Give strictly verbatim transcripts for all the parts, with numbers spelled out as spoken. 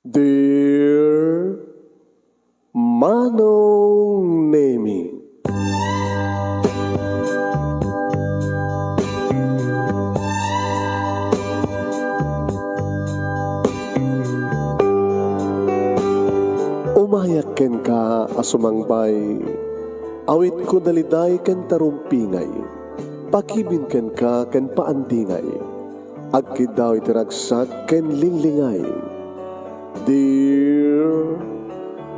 Dear Manong Nemi. Umayak kenka a sumangbay, awitko daliday ken tarumpingay, pakibin kenka ken paandingay, agkiddaw iti ragsak ken linglingay. Dear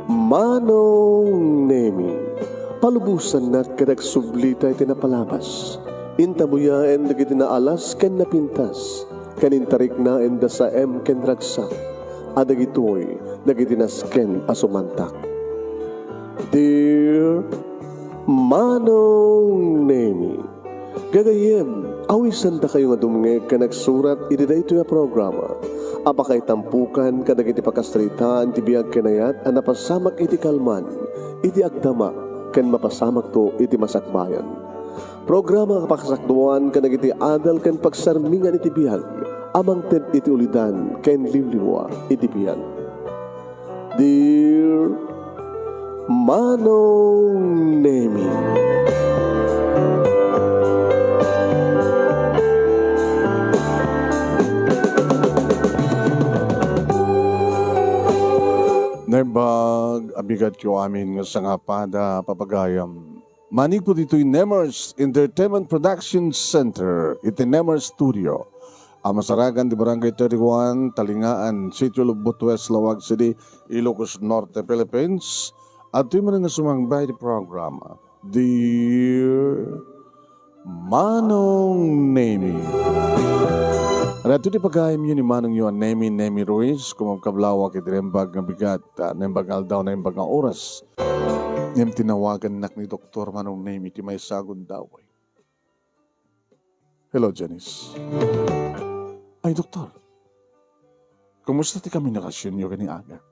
Manong Nemi, palubosannak ket agsublita iti napalabas. Intabuyaen dagiti naalas ken napintas, ken intariknaen da saem ken ragsak, a dagitoy dagiti nasken a sumantak. Dear Manong Nemi, gagayyem, awisandakayo nga dumngeg ken agsurat iti daytoy a programa a pakaitampukan kadagiti pakasaritaan ti biag ken ayat a napasamak iti kalman, iti agdama, ken mapasamakto iti masakbayan. Programa a pakasakduan kadagiti adal ken pagsarmingan iti biag a mangted iti ulidan ken liwliwa iti biag. Dear Manong Nemi. Naimbag a bigatyo amin nga sangapada, papagayam. Manipud ditoy Nemers Entertainment Production Center, iti Nemers Studio, a masarakan ti Barangay thirty-one, Talingaan, Sitio Lubot West, Laoag City, Ilocos Norte, Philippines. Adtoy manen nga sumangbay ti programa, Dear Manong Nemi. Adto ti pagayamyo ni Manongyo a Nemi, Nemi Ruiz, kumabkablawak iti naimbag nga bigat, ah, naimbag nga aldaw, naimbag nga oras. Ngem tinawagannak ni Doktor Manong Nemi ti maysa a gundaway. Hello, Janice. Ay, Doktor. Kumusta ti komunikasionyo ken ni Aga?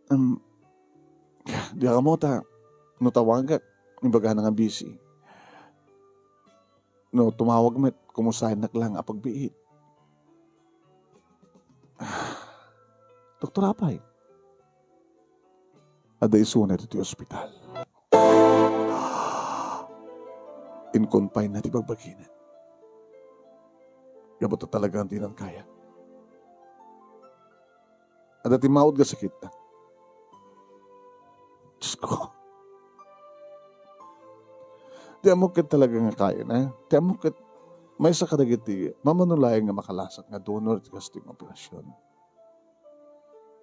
Em, di ammok ta no tawagak, ibagana nga busy. No tumawag met, kumustaennak lang a pagbiit. Doktor, apay? Adda isuna ditoy ospital. In-confine'na ti bagbagina. Gapu ta talagang dinan kaya. Adda timmawd nga sakitna. Diyos ko. Ti ammok ket talaga nga kayana. Ti ammok ket maysa kadagiti mamano laeng nga makalasat nga donor ti kastoy nga operasyon.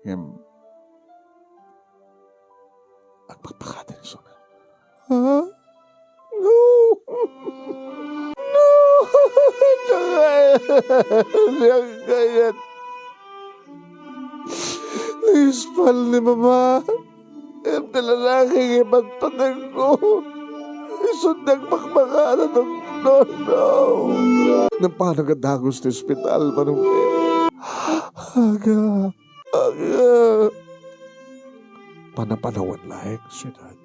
Ngem, agpakpakaten isuna. Ha? No! No! Diak kayat. Diak kayat. Naispal ni Mama. Ngem ti lalaki nga ipatpatengko, isu ti agpakpakaten, doktor. No! Napano nga dagus ti ospital, Manong Nemi? Aga. Aga. Panapanawan laeng, siudad.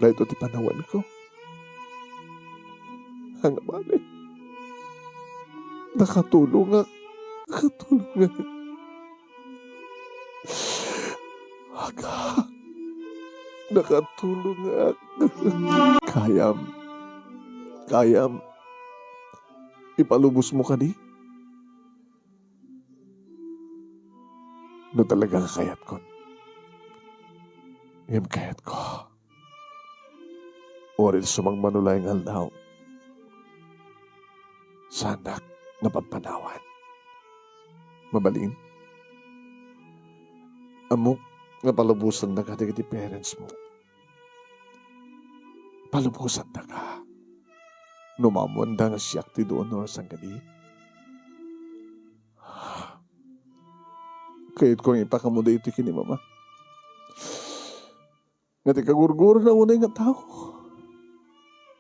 Daytoy ti panawanko. Ania manen? Nakatulongak. Nakatulongak. Aga. Nakatulongak. Kayam. Kayam. Ipalubosmo kadi? No talaga nga kayatkon. Ngem kayatko. Uray sumagmamano laeng nga aldaw, saanak nga pampanawan. Mabalin? Ammok nga palubosannak kadagiti parents mo. Palubosannaka. No maammoanda nga siak ti donor, saan kadi? Kayatko nga ipakaammo daytoy ken ni Mama. Nga ti kagurgurona unay nga tao.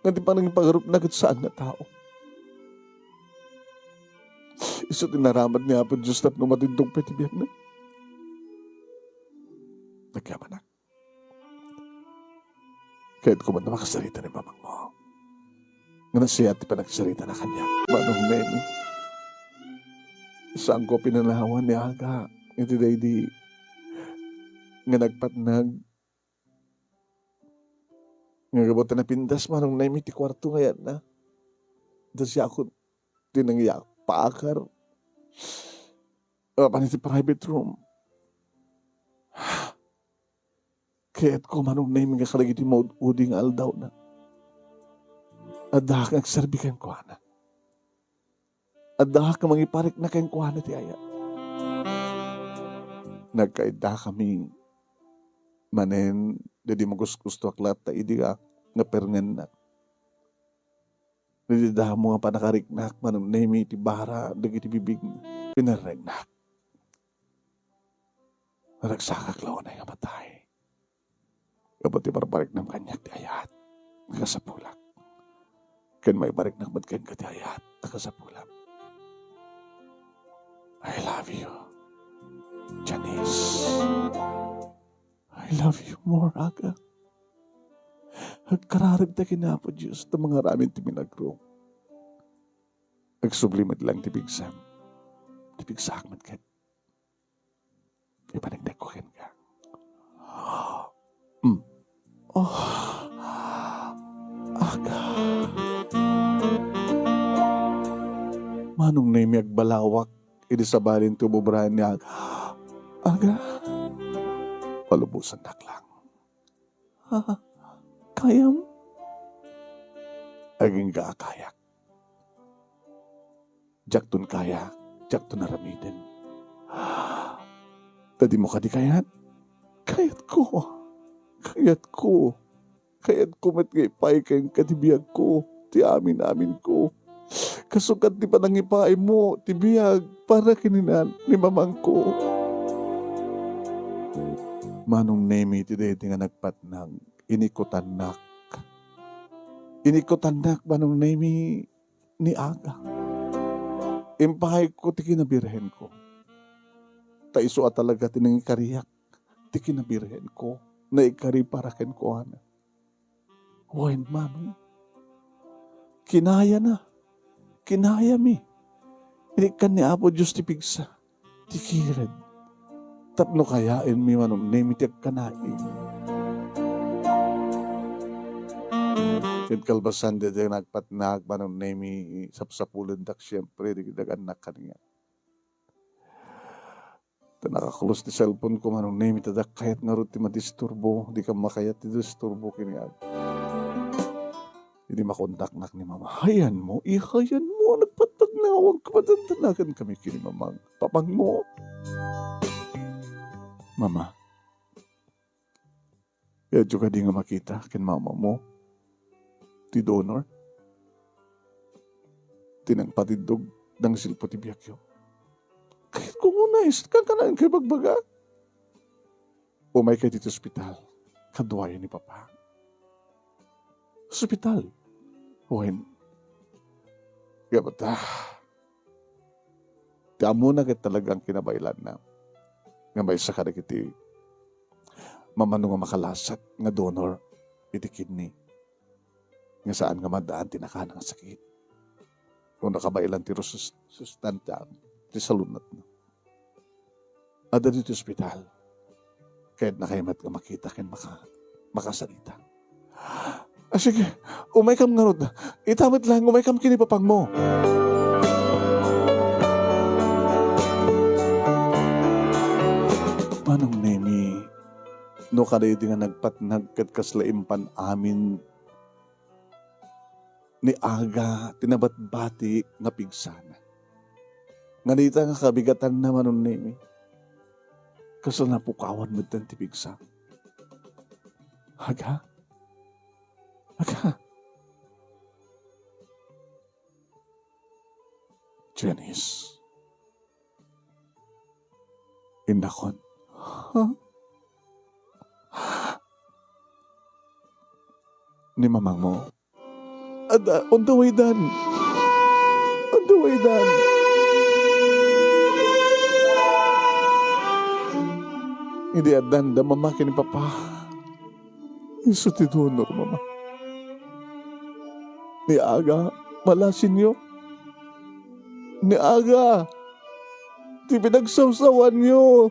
Nga ti panangipagarupna ket saan nga tao. Isu ti naramad ni Apo Dios tapno matindog pay ti biagna. Nagyamanak. Kayatko met nga makasarita ni mamangmo. Nga nasayaat ti panagsaritana kaniak. Manong Nemi, saanko pinanawan ni Aga. iti daydi nga nagpatnag, nga gapu ta napintas Manong Nemi ti kuarto nga yatna. Dasiakon ti nangyak paakar. Apan iti private room. Kayatko, Manong Nemi, nga kadagiti maud-udi nga aldawna, addaak nga agserbi kenkuana. Addaak nga mangiparikna kenkuana ti ayat. Nagkaiddakami manen, daydi maguskostuak latta idi nga, nga perngennak. Daydi damo nga pannakariknak, Manong Nemi, iti bara dagiti bibigna. Pinarregnak. Naragsakak la unay nga matay. Gapu ti parpariknam kaniak ti ayat a kasapulak, ken maipariknak met kenka ti ayat a kasapulak. I love you, Janice. I love you more, Aga. Agkararagta ken Apo Dios ta mangaramid ti milagro. Agsubli met lang ti pigsam. Ti pigsaak met ket ipaneknekko kenka. Mm. Oh, Aga. Manong Nemi, agbalawak idi sabali ti ububraen ni Aga. Aga. Palubosannak lang. Ah, kayam? Agingga a kayak. Diakton kaya, diakton aramiden. Ta dimo kadi kayat? Kayatko. Kayatko. Kayatko met nga ipaay kenka ti biagko, ti amin-aminko. Kasukat ti panangipaaymo ti biag para ken ni nan-, ni mamangko. Manong Nemi, iti daydi nga nagpatnag, inikutannak. Inikutannak, Manong Nemi, ni Aga. Impaayko ti kinabirhenko. Ta isu a talaga ti nangikariak ti kinabirhenko. Naikari para kenkuana. Wen, Manong, kinayana. Kinayami. Inikkan ni Apo Dios ti pigsa. Ti kired. Tapno kayaenmi, Manong Nemi, ti agkanayon. Ket kalpasan daydi nagpatnag, Manong Nemi, sapsapulendak siempre dagiti annak kaniak. Ta nakakulos ti cellphone ko, Manong Nemi, ta diak kayat ngarud ti madisturbo, dika makayat ti disturbo kaniak. Idi makontaknak ni Mama, hayanmo, ihayanmo, nagpatpatnawag, padandanagankami ken ni Mamang, papangmo. Mama, kayatyo kadi nga makita ken mamamo ti donor? Ti nangpatiddog, nangsilpo ti biagyo. Kayatko unay, kankanayon kayo ibagbaga. Umaykay ditoy ospital. Kaduayo ni Papa. Ospital? Wen. Gapu ta, ti ammona ket talagang kinabaelanna nga maysa kadagiti mamano nga makalasat nga donor iti kidney, nga saan nga maddaan ti nakana nga sakit. Wenno kabaelan ti resus-, sustanta ti salunatna. Adda ditoy ospital. Kayatnakay met nga makita ken maka-, makasarita. Ah, sige, umaykam ngarud. Ita met lang, umaykam ken ni papangmo. Manong Nemi, no kadaydi nga nagpatnag ket kasla impan amin ni Aga ti nabatbati nga pigsana. Ngarud ita nga kabigatanna, Manong Nemi, kasla napukawan metten ti pigsa. Aga? Aga? Janice. Innakon. Ha? Ni mamangmo. Adda, on the way dan. On the way dan. Idi addan da mama ken ni papa, isu ti donor, mama. Ni Aga, malasinyo. Ni Aga. ti pinagsawsawanyo.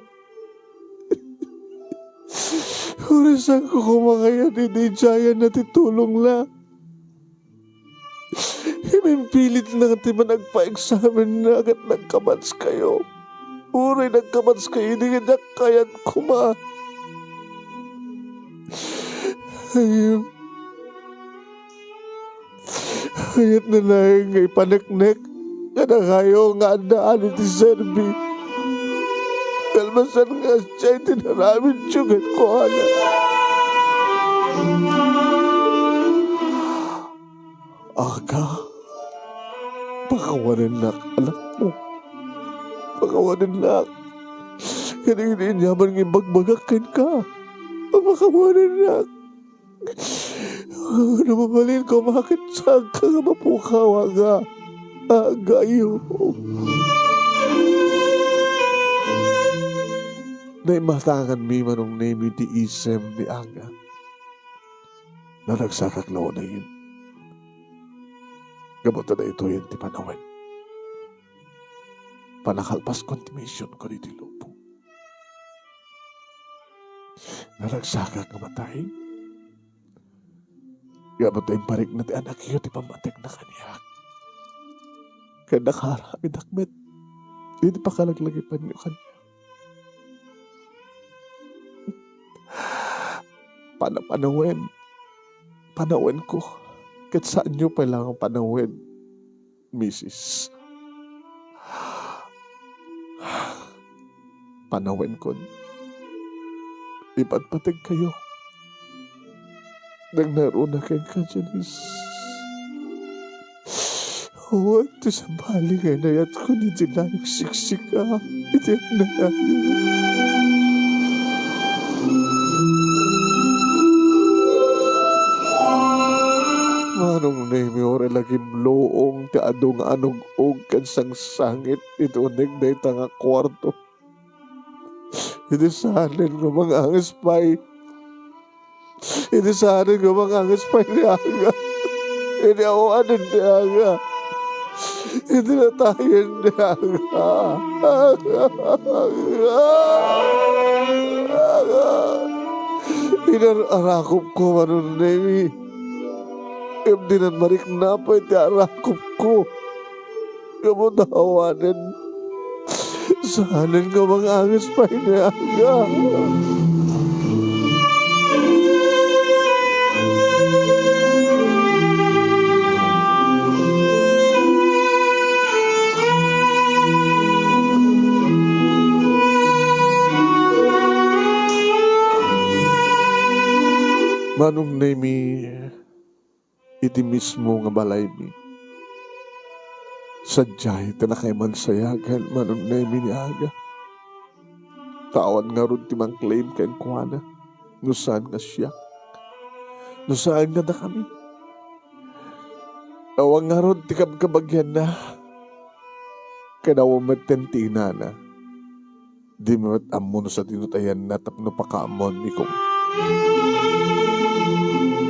Uray saanko koma kayat idi idiayanna ti tulongna. Impilit na ti panagpaeksamenna ket nagkamatskayo. Uray nagkamatskayo idi, diak kayat koma. Ay, Kayatna laeng nga ipaneknek kadakayo nga addaan iti serbi. Kalpasan nga siya iti naramidyo kenkuana. Aga, pakawanennak, anakko. Pakawanennak. Kadagiti aniaman nga imbagbagak kenka, pakawanennak. No mabalin koma ket saanka nga mapukaw, Aga. Agayo. Naimatanganmi, Manong Nemi, ti isem ni Aga. Naragsakak la unayen. Gapu ta daytoyen ti panawen. Panakalpaskon ti misionko ditoy lubong. Naragsakak nga matay. Gapu ta imparikna ti anakyo ti pammatekna kaniak. Ket nakaaramidak met iti pakalaglagipanyo kaniak. Pana-, panawen. Panawenko. Ket saanyo pay la nga panawen, misis. Panawenkon. Ipatpategkayo. Nagnaruna kenka, Janice. Awan ti sabali nga inayatko iti nagsiksika iti agnanayon. Manong Nemi, uray la gimluong ti adu nga anug-og ken sangsangit iti uneg dayta nga kuarto. Idi saanen nga manganges pay. Idi saanen nga manganges pay ni Aga. Idi awanen ni Aga. Idi natayen ni Aga. Aga. Aga. Inar-arakupko, Manong Nemi. Ngem dinan marikna pay ti arakupko. Gapu ta awanen. Saanen nga manganges pay ni Aga. Manong Nemi, iti mismo nga balaymi. Sadiay ti nakaimansayagan, Manong Nemi, ni Aga. Ta awan ngarud ti mangclaim kenkuana no saan nga siak, no saan nga dakami. Awan ngarud ti kabkabagianna. Ken awan metten ti inana. Dimi met ammo no sadino ti ayanna tapno pakaammoanmi koma.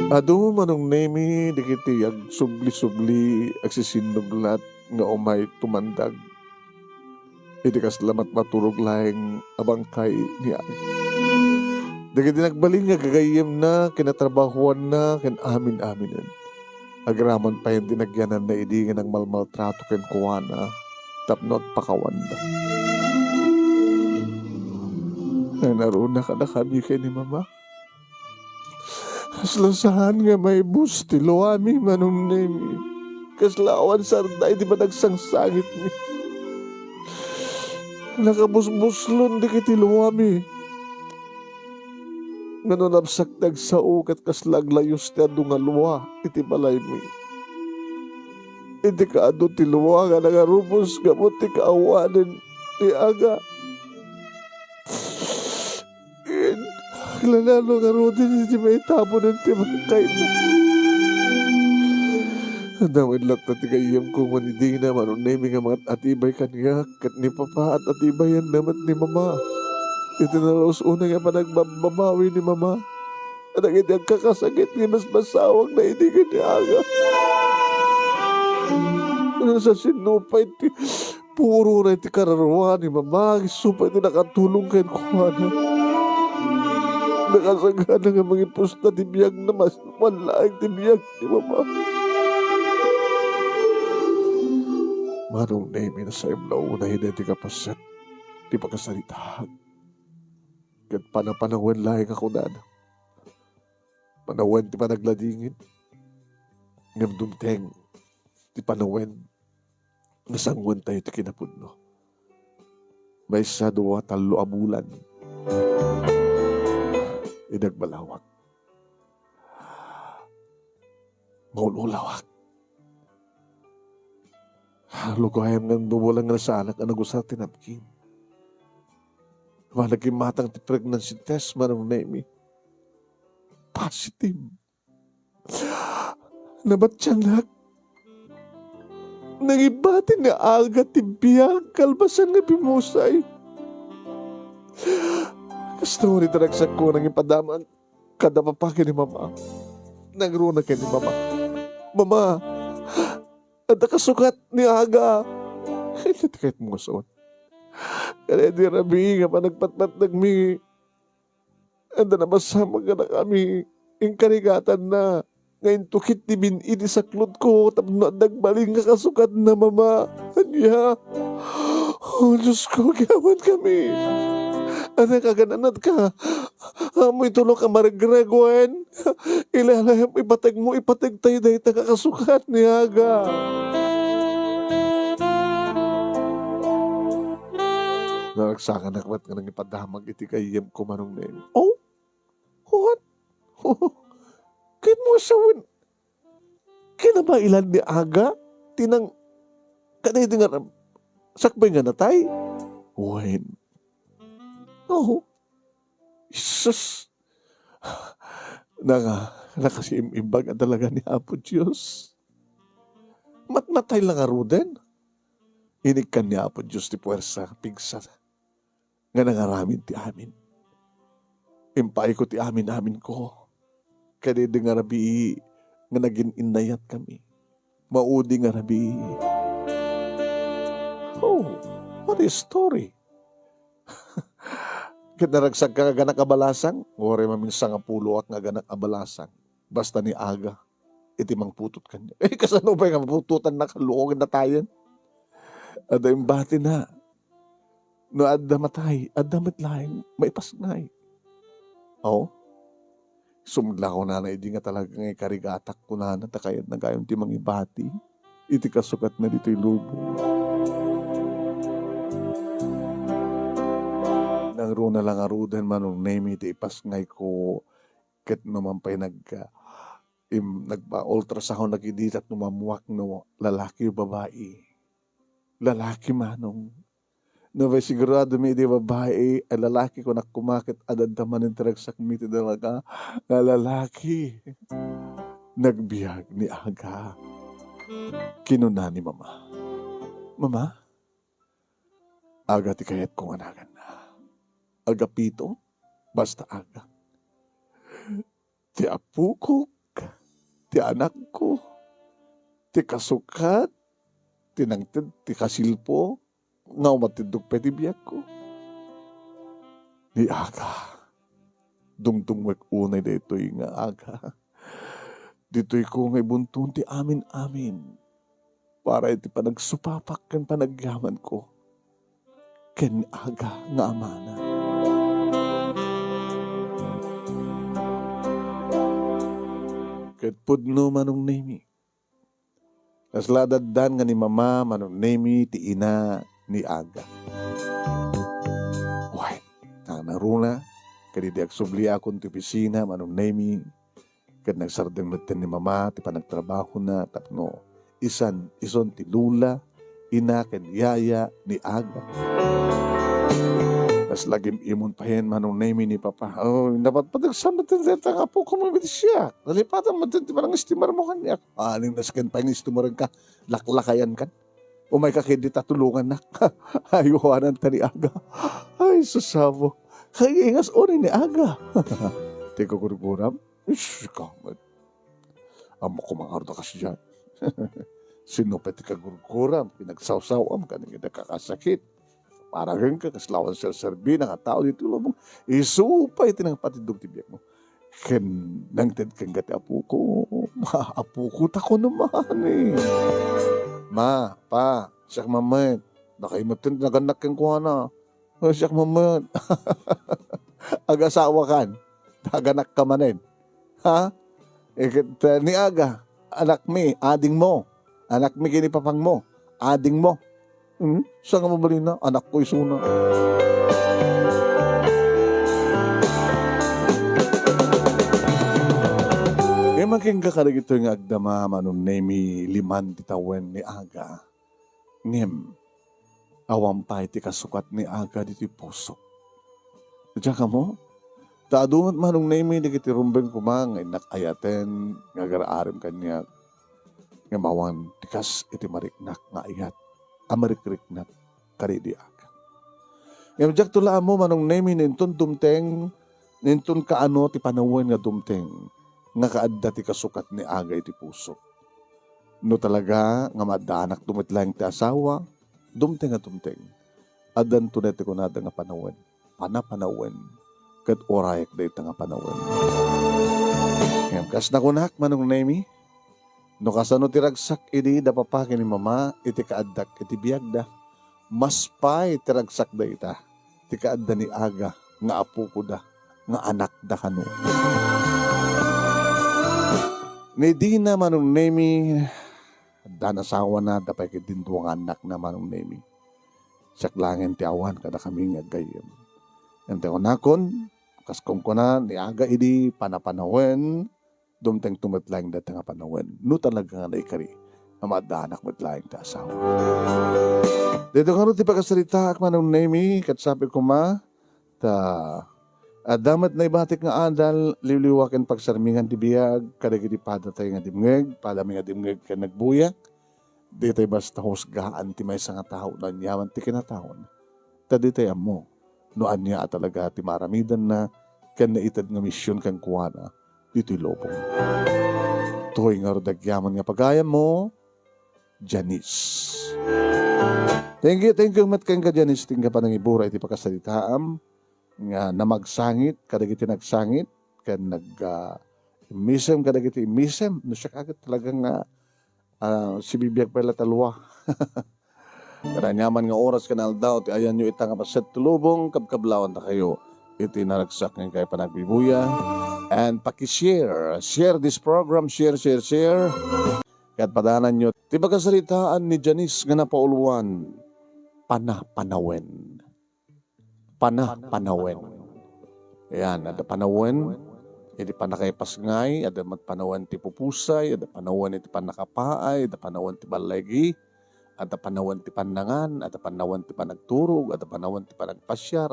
Adu, Manong Nemi, dagiti agsubli-subli, agsisinnublat nga umay tumandag iti kasla matmaturog laeng a bangkay ni Aga. Dagiti nagbalin nga gagayyemna, kinatrabahoanna, ken amin-aminen. Agraman payen ti nagyananna idi nga nangmalmaltrato kenkuana tapno agpakawanda. Nangnaruna kadakami ken ni Mama. Kasla saan nga maibus ti luami, Manong Nemi. Kasla awan sarda iti panagsangsangitmi. Nakabusbuslon dagiti luami. Ngano nabsak ti agsao ket kasla aglayus ti adu nga lua iti balaymi. Iti kaadu ti lua nga nangarubos gapu ti kaawanen ni Aga. Ket aglalalo ngaruden iti maitaponen ti bangkayna. Adda met latta ti gayyemko man idina, Manong Nemi, nga mangat-atibay kaniak, ket ni Papa, at-atibayanna met ni Mama. Iti nalus-una nga panagbabbabawi ni Mama kadagiti agkakasakit nga imasmasawagna idi ken ni Aga. Nasasino pay ti Puro na iti kararua ni Mama, isu pay ti nakatulong kenkuana. Nakasagana nga mangipusta ti biagna, masapul laeng ti biag ni Mama. Manong Nemi, nasaem la unay daytoy kapaset ti pakasaritaak. Ket panapanawen laeng a kunana. Panawen ti panagladingit. Ngem dumteng ti panawen nga sanguentayo ti kinapudno. Maysa, dua, tallo a bulan idi agbalawak. Maululawak. Lugaem nga bubulan nga nasaanak a nagusar ti napkin. Awan nagimmatang ti pregnancy test, Manong Nemi. Positive. Nabatiannak. Nangibati ni Aga ti biag kalpasan nga bimmusay. Kasta ngarud ti ragsakko nga nangipadamag kada papa ken ni Mama. Nangruna ken ni Mama. "Mama, adda kasukat ni Aga." Ket kayatmo nga sawen. Kadaydi rabii nga panagpatpatnekmi, adda napasamak kadakami, inkarigatanna nga intukit ti bin-i ti saklotko tapno adda agbalin nga kasukatna, Mama. Ania? O Diosko, agyaman kami. Ania, kagananatka? Amoy tulok a maregreg wen? Ilalem, ipategmo, ipategtayo dayta nga kasukat ni Aga. Naragsakanak met nga nangipadamag iti gayyemko, Manong Nemi. Oh? What? Kayatmo nga sawen, kinabailan ni Aga ti nang-, kadaydi nga ram-, sakbay nga natay? Wen. Oh. Jesus. Naka-, nakasiim-imbag a talaga ni Apo Dios. Matmatay la ngaruden. Inikkan ni Apo Dios ti puersa, pigsa nga nangaramid ti amin. Impaayko ti amin-aminko. Kadaydi nga rabii nga nagin-innayatkami. Maudi nga rabii. Oh, what a story. Ket naragsakka nga aganak a balasang, uray maminsan nga puloak nga aganak a balasang. Basta ni Aga, iti mangputot kaniak. Eh, kasano pay nga maputotannak, luko ket natayen? Adda imbatina. No adda matay, adda met laeng maipasngay. Aw? Sumla kunana idi nga talaga nga ikarigatak kunana ta kayatna gayam ti mangibati iti kasukatna ditoy lubong. Nangruna la ngaruden, Manong Nemi, ti ipasngayko ket no man pay nag-, im-, nagpa-ultrasound dagiti tapno mammuak no lalaki o babai. Lalaki, manong. No pay siguradomi idi babai, ay lalaki, kunak koma ket ad-adda manen ti ragsakmi ti talaga nga lalaki. Nagbiag ni Aga. Kinuna ni Mama, "Mama, Aga ti kayatko nga naganna. Agapito, basta Aga. Ti apokok, ti anakko, ti kasukat, ti nangted, ti kasilpo, nga umatiddog pay ti biagko." Ni Aga, dungdungwek unay daytoy nga Aga. Ditoyko nga ibunton ti amin-amin para iti panagsupapak ken panagyamanko ken Aga nga amana. Ket pudno, Manong Nemi. Kasla addan nga ni Mama, Manong Nemi, ti ina ni Aga. Wen, nangruna, ket idi agsubliakon ti opisina, Manong Nemi, ket nagsardeng metten ni Mama ti panagtrabahona tapno isan, ison ti lola, ina, ken yaya ni Aga. Kasla gim-imon payen, Manong Nemi, ni Papa. Oh, napatpateg sa metten dayta nga apok, kumamit siak. Nalipatan metten ti panangistimarmo kaniak. Aning nasken pangistimarenka, laklakayankan. Umayka ketdi ta tulongannak. Aywananta ni Aga. Ay, sasabo. Kay ingas unay ni Aga. Ti gurguram. Isu, ikaw met. Ammok koma ngarud a kasdiay. Sino pay ti kagurguram, pinagsawsawam, kadagiti kakasakit? Para kenka, kasla awan serserbina nga tao ditoy lubong. Isu pay ti nangpatiddog ti biagmo. Ken nangted kenka ti apoko. Apoko ta kuno man eh. Ma, pa, siak mammet. Nakaimet ti nagannak kenkuana. Ay, siak mammet. Agasawakan. Nagannak ka manen. Ha? Eh, ket, uh, ni aga, anakmi, adingmo. Anakmi ken ni papangmo. Adingmo. Hmm? Saan nga mabalina? Anakko isuna. Imaginka kadagitoy nga agdama, Manong Nemi, liman ti tawen ni aga. Ngem, awan pay ti kasukat ni aga ditoy pusok. Diak ammo? Ta adu met Manong Nemi dagiti rumbeng koma nga innak ayaten nga agar-arem kaniak. Ngem awan ti kas iti mariknak nga ayat a marikriknak kadi di aga. Ngem diakto la ammo Manong Nemi no inton dumteng, no inton kaano ti panawen nga dumteng nga kaadda ti kasukat ni aga iti pusok. No talaga nga maadda anakto met laeng ti asawa, dumteng a dumteng. Addanto net ti kunada nga panawen, panapanawen, ket urayek dayta nga panawen. Ngem kas nakunak, Manong Nemi, no kasano ti ragsak idi da papa ken ni mama iti kaaddak iti biagda, mas pay ti ragsak dayta ti kaadda ni aga nga apokoda, nga anakda kano. Ni Dina, Manong Nemi, addan asawana, adda pay ketdin dua nga annakna, Manong Nemi. Siak laengen ti awan kadakami nga aggayyem. Ngem ti kunakon, kas kunkuna, ni aga idi panapanawen, dumtengto met laeng dayta nga panawen. No talaga nga naikari a maadda anak met laeng ti asawa. Daytoy ngarud ti pakasaritaak, Manong Nemi, ket sapay koma, ta adda met naibatik nga adal, liwliwa ken pagsarmingan ti biag kadagiti padatay nga dimngeg, padami nga dimngeg ken nagbuya. Ditay basta husgaan ti maysa nga tao no aniaman ti kinataona. Ta ditay ammo no ania a talaga ti maaramidanna ken naited nga mision kenkuana ditoy lubong. Toy ngarud agyaman nga pagayammo, Janice. Thank you, thank you met kenka, Janice, ti inka panangibura iti pakasaritaam nga namagsangit kadagiti nagsangit ken nag, ah, immisem kadagiti immisem. No siak ket talaga nga, ah, sibibiag pay la ta lua. Ket aniaman nga oras ken aldaw ti ayanyo ita nga paset ti lubong, kabkablawantakayo iti naragsak nga inkay panagbibuya. And paki-share, share this program, share, share, share. Ket padananyo ti pakasaritaan ni Janice nga napauloan, panapanawen. Panapanawen. Ayan, adda panawen iti pannakaipasngay, adda met panawen ti pupusay, adda panawen iti pannakapaay, adda panawen ti balligi, adda panawen ti pannangan, adda panawen ti panagturog, adda panawen ti panagpasiar,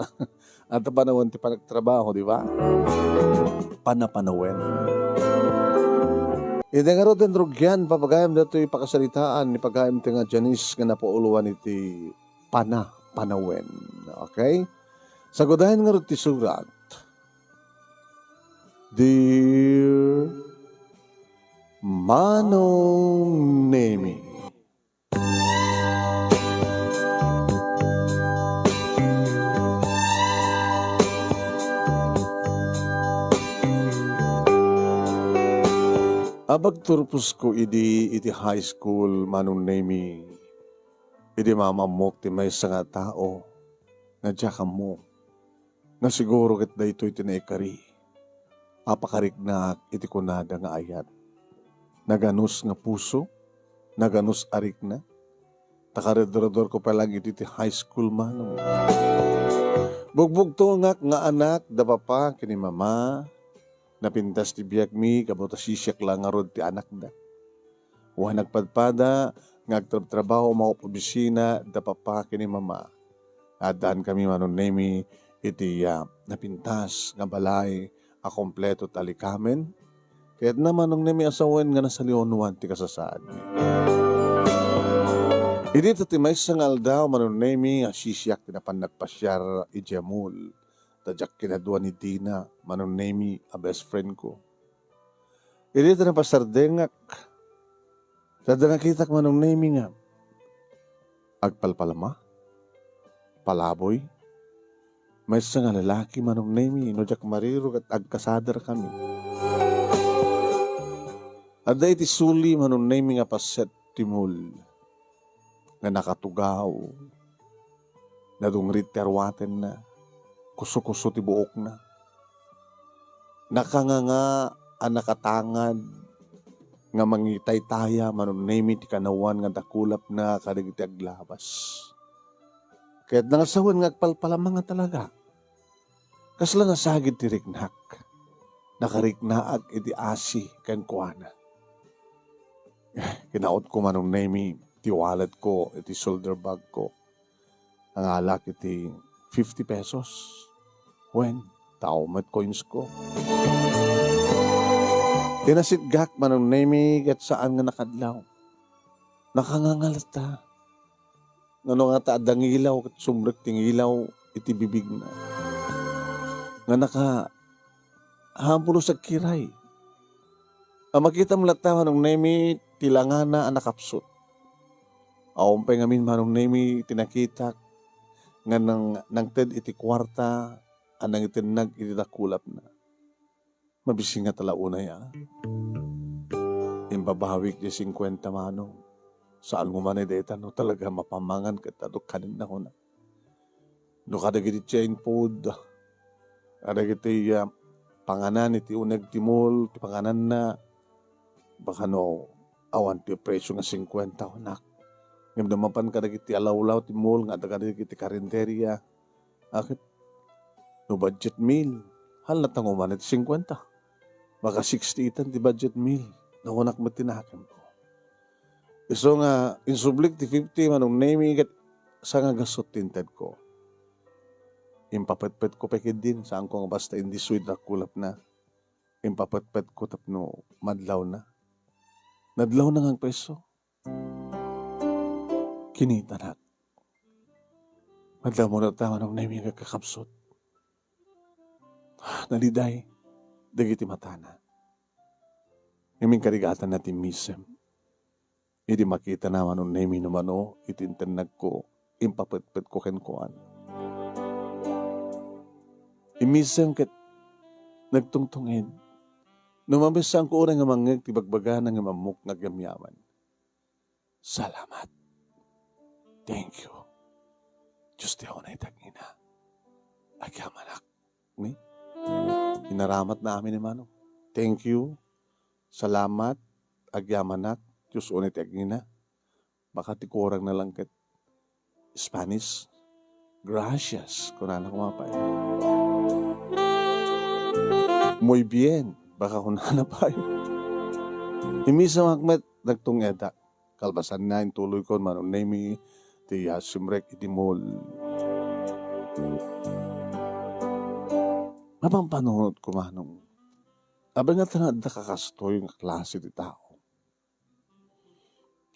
adda panawen ti panagtrabaho, di ba? Panapanawen. Iti ngarud ti rugian, papagayam datoy pakasaritaan ni pagayam ti nga Janice nga napauloan iti panapanawen. Okay? Sagudayen ngarud ti surat. Dear Manong Nemi. Apagturposko idi iti high school, Manong Nemi, idi maam-ammok ti maysa nga tao nga diak ammo. Nga siguro ket daytoy ti naikari a pakariknaak iti kunada nga ayat. Naganus nga puso, naganus a rikna, ta karedredorko pay laeng iti ti high school, Manong. Bugbugtongak nga anak da papa ken ni mama, napintas ti biagmi, gapu ta sisiak la ngarud ti anakda. Wen nagpadpada nga agtrabtrabaho maop-obisina da papa ken ni mama. Addaan kami, Manong Nemi, iti, ah, napintas nga balay a kompleto ti alikamen. Kayatna, Manong Nemi, a sawen nga nasaliwnuan ti kasasaadmi. Idi ta ti maysa nga aldaw, Manong Nemi, a sisiak ti napan nagpasiar idiay mall. Ta diak kinadua ni Dina, Manong Nemi, a best friend ko. Idi ta napasardengak, Ta adda nakitak, Manong Nemi, nga agpalpalama, palaboy, maysa nga lalaki, Manong Nemi, no diak mariro ket agkasaderkami. Adda iti suli, Manong Nemi, nga paset ti mall nga nakatugaw, nadungrit ti arwatenna, kuso-kuso ti buokna. Nakanganga a nakatangad nga mangitaytaya, Manong Nemi, ti kanawan nga dakulapna kadagiti aglabas. Ket nangasawen nga agpalpalama nga talaga. Kasla nasagid ti riknak. Nakariknaak iti asi kenkuana. Kinautko, Manong Nemi, ti walletko iti shoulder bagko. Nangalak iti fifty pesos. Wen, tao met coinsko. Tinasitgak, Manong Nemi, ket saan nga nakadlaw. Nakanganga latta. Ngano ngata adda ngilaw ket sumrek ti ngilaw iti bibigna. Nga nakahampulos agkiray. A makitam latta, Manong Nemi, ti langana a nakapsut. Awan pay ngamin, Manong Nemi, ti nakitak nga nang-, nangted iti kuarta a nangitennag iti dakulapna. Mabisingat la unay a. Imbabawik diay singkuenta, Manong. Saan nga umanay dayta no talaga mapamangan ket adu kanen na kuna. No kadagiti chain food, kadagiti, ah, panganan iti uneg ti mall, ti pangananna, baka no awan ti presyo nga singkuenta, anak. Ngem no mapan kadagiti alawlaw ti mall nga adda kadagiti karinderya, a ket no budget meal, hala ta nga umanay ti singkuenta. Baka sixty itan ti budget meal. Nakunak met ti nakemko. Isu nga insublik ti fifty, Manong Nemi, ket sa nga gasut ti intedko. Impapetpetko pay ketdin, saanko nga basta indiswid dakulapna. Impapetpetko tapno madlawna. Nadlawna nga agpresso. Kinitanak. Madlawmo latta, Manong Nemi, nga agkakapsut. Naliday dagiti matana. Ngem inkarigatanna ti misem. Idi makitana, Manong Nemi, no mano iti intennagko, impapetpetko kenkuana. Immisem ket nagtungtunged. No mamisaanko unay nga mangngeg ti bagbagana ngem ammok nga agyamyaman. Salamat. Thank you. Dios ti unay ti agngina. Agyamanak. Ni? Inaramatna amin ni Manong. Thank you. Salamat. Agyamanak. Dios unay ti agngina. Baka ti kurangna lang ket Spanish. Gracias, kunana koma pay. Muy bien, baka kunana pay. Immisemak met, nagtungeda. Kalpasanna, intuloykon, Manong Nemi, ti, ah, simrek iti mall. Napampanunotko, Manong. Apay nga adda kakastoy nga klase ti tao.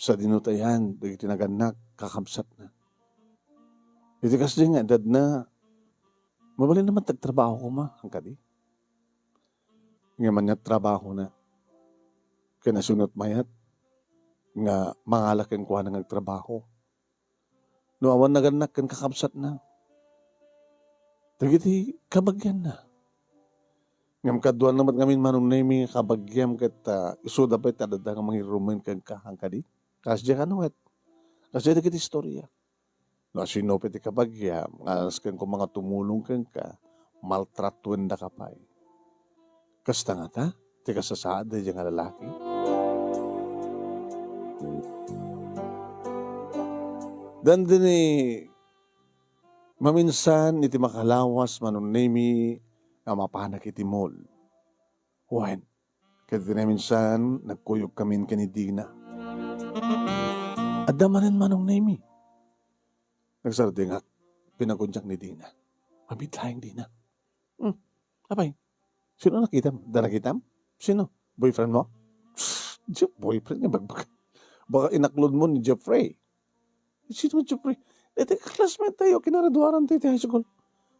Sadino ta yan, dagiti nagannak, kakabsatna. Iti kasdi nga edadna, mabalin naman ti agtrabaho koma, hankadi. Ngem ania ti trabahona? Ken nasunot mayat nga mangala kenkuana nga agtrabaho. No awan nagannak ken kakabsatna, dagiti kabagianna. Ngem kaduana met ngamin, Manong Nemi, nga kabagiam ket, ah, isuda pay ti adda nga mangirumen kenka, hankadi. Kasdiay kano ket? Kasdiay dagiti istorya. No asino pay ti kabagiam nga alas kenkuana nga tumulong kenka, maltratuendaka pay. Kasta ngata ti kasasaad daydiay nga lalaki? Dandani maminsan iti makalawas, Manong Nemi, nga mapanak iti mall. Wen, ket iti naminsan, nagkuyogkamin ken ni Dina. Adda manen, Manong Nemi. Nagsardengak, pinaguniak ni Dina. Mamit laeng, Dina. Hmm, apay, sino nakitam? Da nakitam? Sino? Boyfriend mo? Jeff, boyfriend nga bagbag. Baka inaklod mo ni Jeffrey. Sino man, Jeffrey? Eh, ti classmate tayo, kinaraduaran tayo ti high school.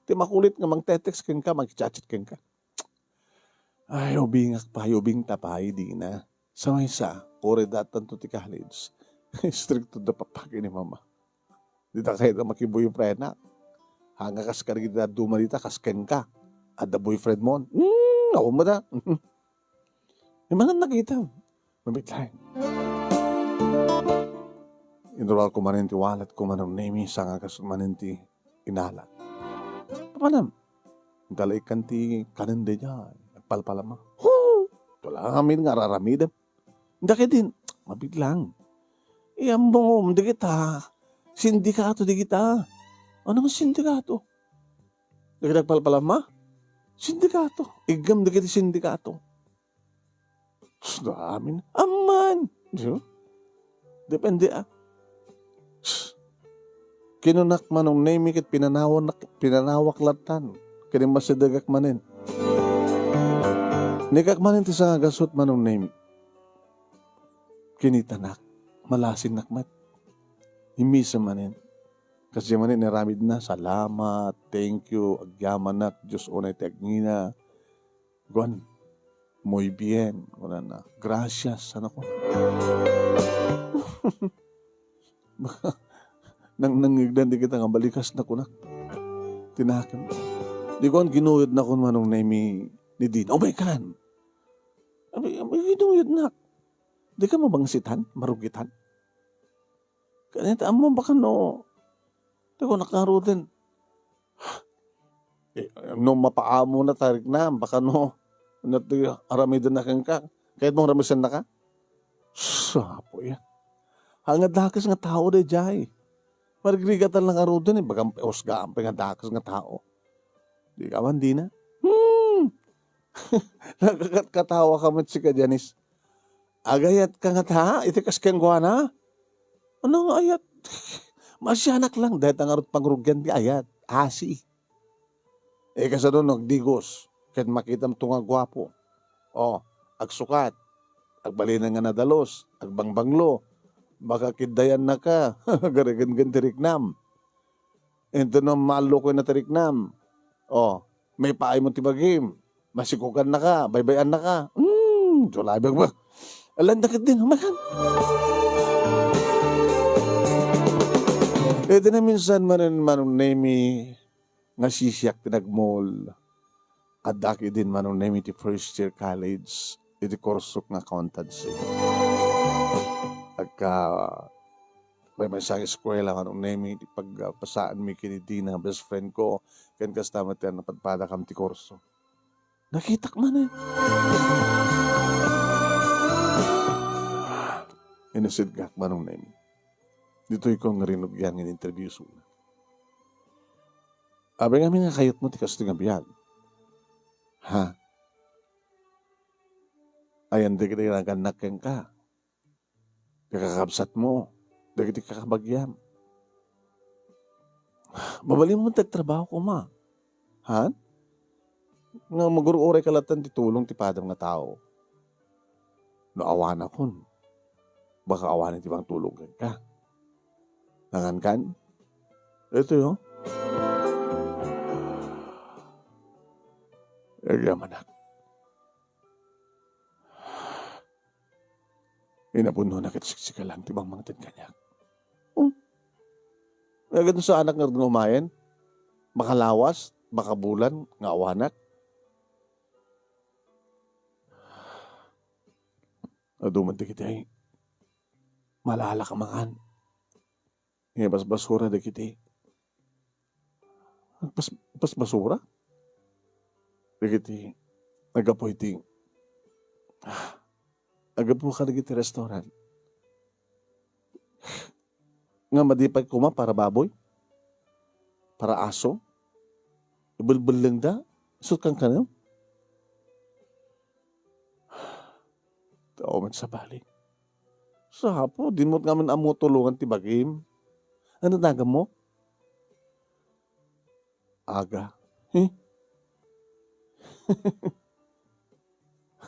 Ti makulit nga mangte-text kenka, mangchat-chat kenka. Ay, ubingak pay, ubingta pay, Dina. Sa maysa, kuri dattanto ti college. Istrikto da papa ken ni mama. Dita kayat a makiboyfriendak. Haan nga kas kadagiti dadduma dita, kas kenka. Adda boyfriend mo. Hmm, awan mo da. Imangan nakita. Mabitlaeng. Inruarko manen ti walletko, Manong Nemi, saan nga kas manen ti inala. Papanam. Intalaikan ti kanen daydiay. Nagpalpalama. Hu! Ito la amin nga araramidem. Dakidin, mabitlaeng. Iyammom, dagita. Sindikato dagita. Ano nga sindikato? Dagiti nagpalpalama? Sindikato. Iggem dagiti sindikato. Sus, amin. Amman. Di ba? Depende, ah. Sus. Kinunak, Manong Nemi, ket pinanawan-, pinanawak lattan. Ket immasidegak manen. Nikak manen ti sangagasut, Manong Nemi. Kinitanak. Malasinnak met. Immisa manen. Kas diay manen inaramidna, "Salamat, thank you, agyamanak, Dios unay ti agingga." Kuan, "Muy bien," kunana. "Gracias," saan a kuan. Nang nangngegdan dagita nga balikasna, kunak. Tinakem. Di kuan, kinuyodnakon, Manong Nemi, ni Dina. "Oh my God!" Abi, abi, kinuyodnak. Dika mabangsitan, marugitan. Kaniat, ammo, baka no, ti kunak ngaruden. Eh, no mapaamona ti riknam, baka no, no ti aramidenna kenka. Kayatmo nga aramidenna ka? Sus, Apo, ya. Haan nga dakes nga tao daydiay. Marigrigatan lang ngaruden, eh, baga usgaan pay nga dakes nga tao. Di ka man, Dina? Hmm. Nakakatkatawa ka met sika, Janice. Agayatka ngata iti kas kenkuana? Ano nga ayat? Maasianak lang, dayta ngarud pangrugian ti ayat. Asi. Eh, kasano no agdigos ket makitamto nga guapo? Oh, agsukat, agbalinen nga nadalus, agbangbanglo, baka kiddayannaka, garigenggen ti riknam. Inton no maallukoyna ti riknam, oh, maipaaymo ti bagim, masikogannaka, baybay-annaka. Hmm, sulabag ba? Alanda ket din, umakan. Iti naminsan manen, Manong Nemi, nga sisiak ti nagmul. Addak idin, Manong Nemi, ti first year college iti kursok nga accountancy. Agka, may maysa nga eskuela, Manong Nemi, ti pagpasaanmi ken ni Dina, best friend ko, ken kasta met ti napadpadakam ti kurso. Nakitak manen. Inusidgak, Manong Nemi. Ditoy ko nga rinugian nga in-interview suna. Abi ngamin nga kayatmo ti kastoy nga biag. Ha? Ayan dagiti nagannak kenka. Ti kakabsatmo, dagiti kakabagiam. Mabalinmo ti agtrabaho koma. Han? Nga magur-uray ka latta ti tulong ti padam nga tao. No awanakon, baka awanen ti mangtulong kenka. Nangankan? Ito yo. Agyamanak. Inapunona ket siksika lang ti mangmangted kaniak. Hmm. Agad sa anak nga umayen, makalawas, makabulan, nga awanak. Adu man dagiti ay malala ka mangan. Nga basbasura dagiti. Bas-, basbasura? Dagiti naggapu iti, ah, naggapu ka dagiti restaurant. Nga madi pay koma para baboy? Para aso? Ibelbellengda? Isut' kankanam? Tao met sabali. Sa apo, di mo ngamin ammo tulongan ti bagim. Ano tanagan mo? Aga. Eh?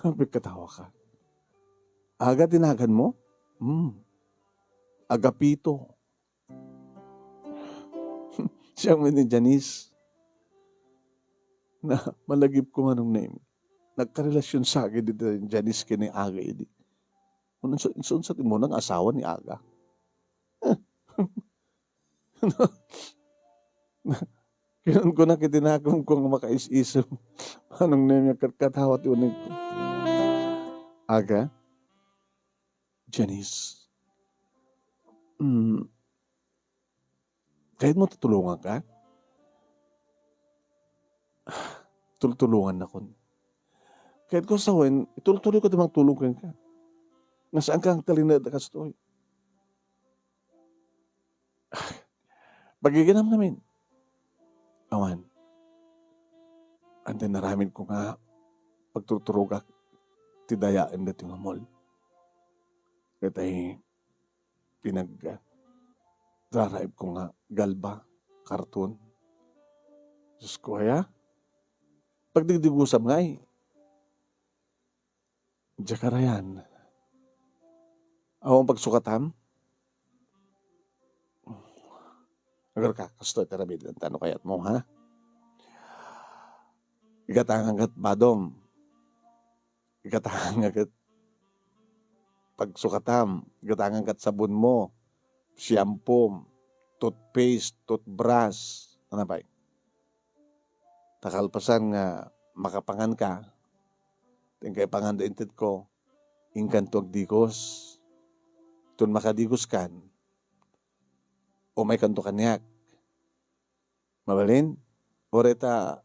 Pagkatawa ka. Aga tinagan mo? Hmm. Agapito. Siya man ni Janice. Na, malagip ko nga nung name. Nagkarelasyon sa akin dito ni Janice kini Aga idi. Unsa, unsa, unsa ti umuna nga asawa ni Aga? Kinunkuna iti nakumko nga makais-isem. Manong Nemi, ket katawa ti unegko. Aga? Janice? Mm, kayatmo ti tulonganka? Tultulongannakon. Kayatko sawen, itultuloyko ti mangtulong kenka. Nga saanka nga agtalinaed a kastoy. Pagiginamnami. Awan. Ania ti aramidko nga pagturturogak ti dayaen daytoy nga mall. Ket ay pinag-, raraibko nga galba, karton. Diosko aya? Pagdigdigusam ngay. Diak arayan. Awan pagsukatam? Agarka, kastoy ti aramidenta no kayatmo, ha? Igatangan ket badom. Igatangan ket pagsukatam. Igatangan ket sabonmo, siampom, toothpaste, toothbrush. Ano pay? Ta kalpasan nga makapanganka, ti inkay panganda intedko, inkanto agdigos. Ton makadigoskan, umaykanto kaniak. Mabalin? Uray ta,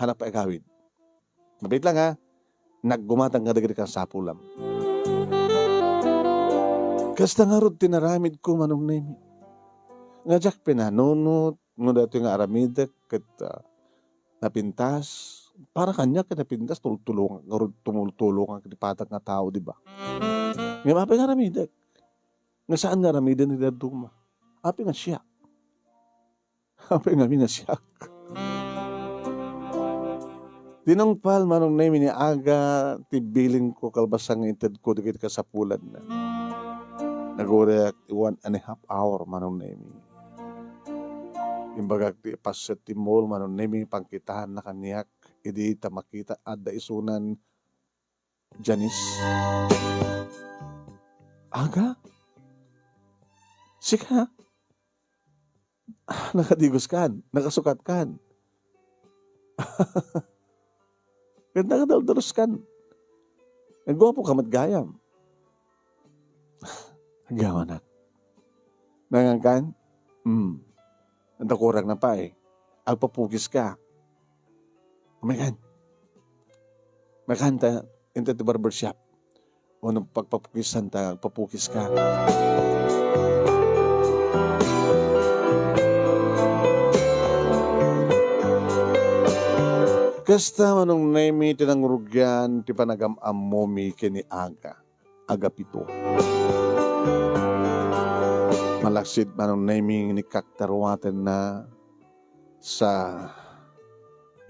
hanap pay agawid. Mabiit lang, ha? Naggumatang kadagiti kasapulam. Kasta ngarud ti naramidko, Manong Nemi. Nga diak pinanunot, no daytoy nga aramidek ket, ah, napintas. Para kaniak ket napintas, tultulongak ngarud, tumultulongak iti patag nga tao, di ba? Ngem apay nga aramidek? Nga saan nga aramiden ti dadduma? Apay nga siak? Apay ngamin a siak? Tinungpal, Manong Nemi, ni Aga ti bilinko kalpasan nga intedko dagiti kasapulanna. Naguriak ti one and a half hour, Manong Nemi. Imbagak ti ipaset ti mall, Manong Nemi, pangkitaanna kaniak idi ta makita adda isunan Janice. Aga? Sika? Ah, nakadigoskan, nakasukatkan. Ket nakadaldaluskan. Nagguapoka met gayam. Agyaman, anak. Nangankan? Hmm. Anta kurang na pay. Agpapukiska. Umaykan. Umaykan ta, inta ti barbershop. Wenno pagpapukisan ta, agpapukiska. Kasta, Manong Nemi, ti nangrugian ti panagam-ammomi ken ni Aga. Agapito. Malaksid, Manong Nemi, ni kaktaruatenna sa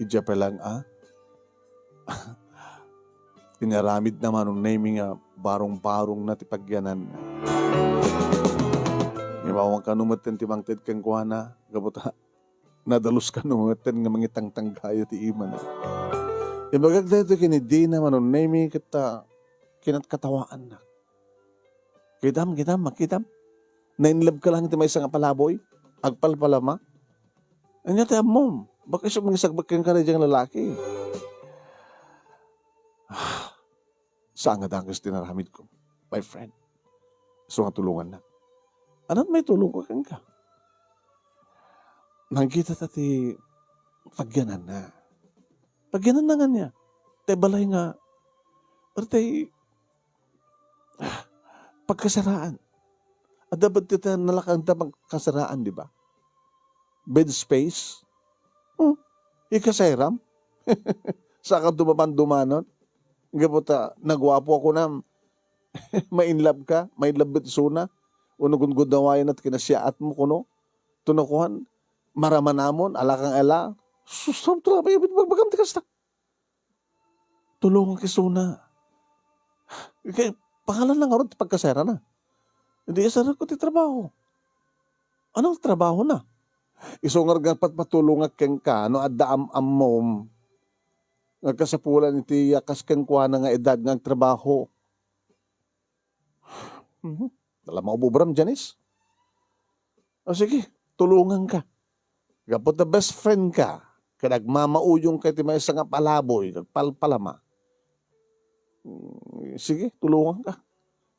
idiay pay lang a inaramidna, Manong Nemi, nga barung-barungna ti pagyananna. Imawan kano metten ti mangted kenkuana, gapu ta nadalus kano metten nga mangitangtanggayo ti imana. Imbagak daytoy ken ni Dina, Manong Nemi, ket ta kinatkatawaannak. Kitam, kitam, makitam. Nainlove ka lang iti maysa nga palaboy. Agpalpalama. Ania ti ammom? Baka isu mangisagbek kenka daydiay nga lalaki. Saan nga dakes ti naramidko, my friend. Isu nga tulongannak. Ania ti maitulongko kenka? Nangkita ta ti pagyananna. Pagyananna nga ania? Ti balay nga, or ti, ah, pagkasaraan. Adda ba ti ta nalakanta pagkasaraan, di ba? Bed space. Hmm. Ikasayram. Saka dumaman-dumanon. Gapu ta, naguapo ako na, ma-in love ka, ma-in love met isuna, wenno gundawayna ti kinasiaatmo kuno, wenno kuan, maramanamon, alakang ala. Sus, sabtra, may bagbagam ti kasta. Tulongak isuna. Kay, pangalan lang ngarud ti pagkasayranna. Idi isareko ti trabaho. Ano trabahona? Isu nga patpatulongak kenka, no adda am-ammom nga kasapulan iti yakas kenkuana nga edad nga agtrabaho. Mhm. Dala maububram, Janice. O sige, tulonganka. Gapu ta best friend ka, ket agmamauyongka iti maysa nga palaboy, agpalpalama. Mm, sige, tulonganka.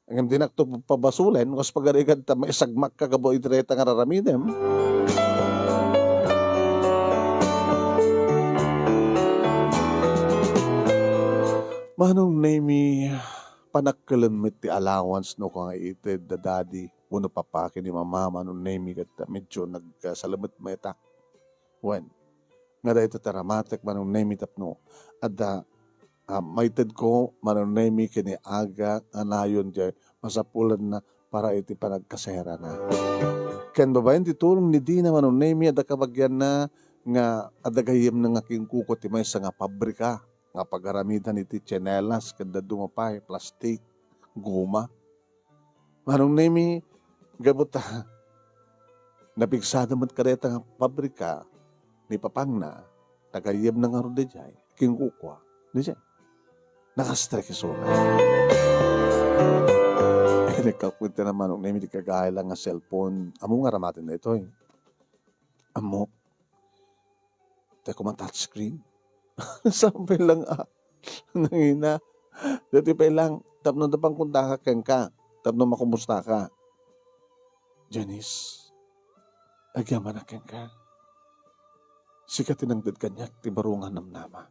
Ngem dinakto pabasulen, kas pagarigan ta maisagmakka gapu iti dayta nga raramidem. Manong Nemi, panakkelem met ti allowance no kangaited da daddy wenno papa ken ni mama, Manong Nemi, ket medyo nagkasalemetmetak. Wen, nga dayta ti aramatek, Manong Nemi, tapno adda, ah, maitedko, Manong Nemi, ken ni Aga nga nayon diay masapulanna para iti panagkaserana. Ken babaen ti tulong ni Dina, Manong Nemi, adda kabagianna nga adda gayyemna nga kinkuko ti maysa nga pabrika nga pagaramidan iti tsinelas ken dadduma pay, plastik, goma. Manong Nemi, gapu ta napigsada met kadayta nga pabrika ni papangna, tagayyemna ngarud idiay, kinkukuak. Diay, nakastrek isuna. Eh, nagkakuenta na Manong Nemi, di kagayla nga cellphone. Ammo nga aramaten daytoy. Ammo, tay koma touchscreen. Saan pay lang, ah, nangina. Dati pay lang, tapno adda panagkuntaka kenka, tapno makumustaka. Janice, agyamanak kenka. Sika ti nangted kaniak ti baro nga namnama.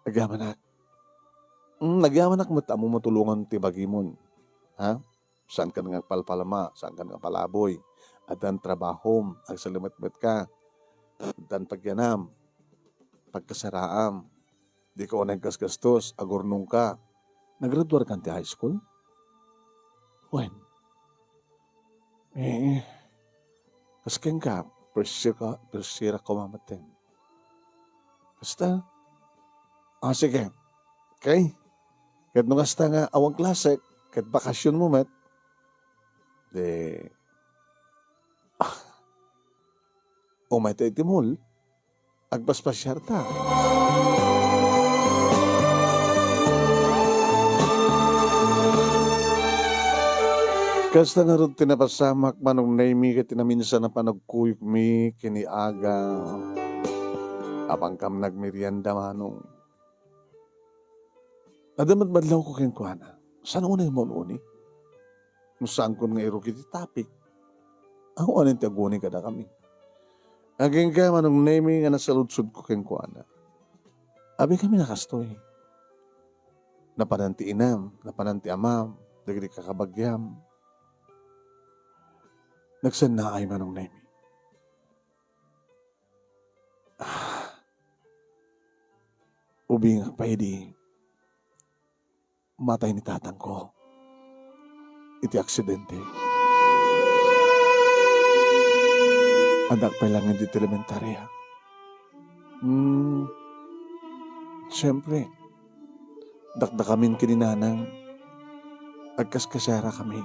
Agyamanak. Mm, nagyamanak met ammo matulongan ti bagimon. Ha? Saankan nga agpalpalama, saankan nga palaboy. Addan trabahom, agsalemetmetka. Addan pagyanam, pagkasaraam. Dika unay gasgastos, agurnongka. Nagraduarkan ti high school? Wen. Eh, kas kenka, first year ka, first year ako mamateng. Kasta? Ah, sige. Okay? Ket no kasta nga awan klase, ket bakasionmo met, di, ah, umayta iti mall, agpaspasiarta. Kasta ngarud ti napasamak, Manong Nemi, ket ti naminsan a panagkuyogmi ken ni Aga. Apankami nagmerienda, Manong. Adda met madlawko kenkuana. Saan unay mo uni? No saankon nga iruk iti topic, awan ti aguni kadakami. Agingga, Manong Nemi, nga nasaludsodko kenkuana. Abikami a kastoy. Napanan ti inam, napanan ti amam, dagiti kakabagiam. Nagsannaay, Manong Nemi. Ah, ubingak pay idi matay ni tatangko iti aksidente. Addak pay laeng iti elementaria. Hmm, siyempre, dakdakamin ken ni nanang, agkaskasarakami.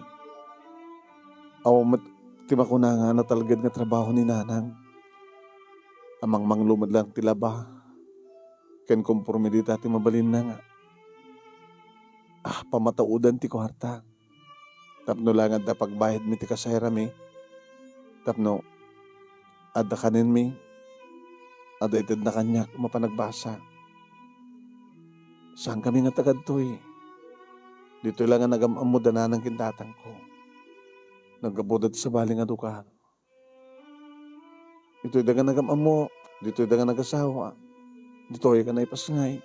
Awan met ti makuna nga natalged nga trabaho ni nanang. A mangmanglo met laeng ti laba. Ken komporme dita ti mabalinna nga, ah, pamataodan ti kuarta. Tapno laeng adda pagbayadmi ti kasayarami. Tapno adda kanenmi, adda itedna kaniak mapan agbasa. Saankami nga tagadtoy. Ditoy laeng nga nagam-ammo da nanang ken tatangko. Naggapuda ti sabali nga dukar. Ditoy da nga nagam-ammo, ditoy da nga nagasawa, ditoy ka naipasngay.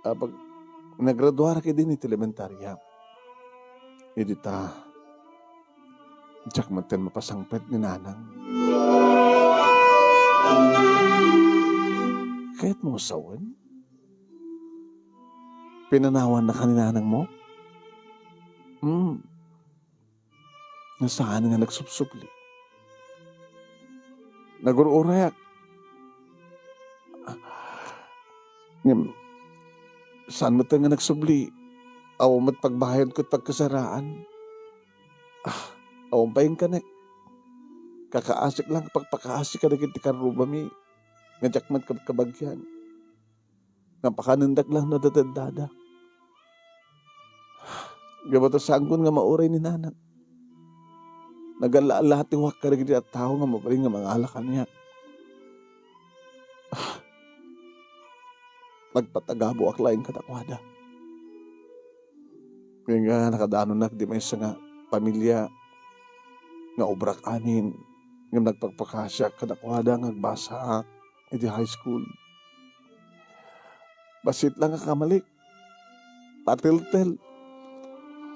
Apag, nagraduarak idi iti elementaria. Idi ta, diak met ten mapasangpet ni nanang. Kayatmo sawen? Pinanawannaka ni nanangmo? Hmm. Nga saan nga nagsubsubli. Nagur-urayak. Ngem, saan met nga nagsubli? Awan met pagbayad ket pagkasaraan. Ah, awan pay inkanek. Kakaasik lang pagpakaasik kadagiti karrubami nga diak met kab-, kabagian. nga pakanendak lang no adda daddada. Gapu ta saanko nga mauray ni nana. Nagalla-allatiwak kadagiti tattao nga mabalin nga mangala kaniak. Nagpatagabuak laeng kadakuada. Ken nga nakadanonak ti maysa nga pamilia nga ubrak amin, ngem nagpakpakasiak kadakuada nga agbasaak iti high school. Bassit lang a kamalik, pateltel,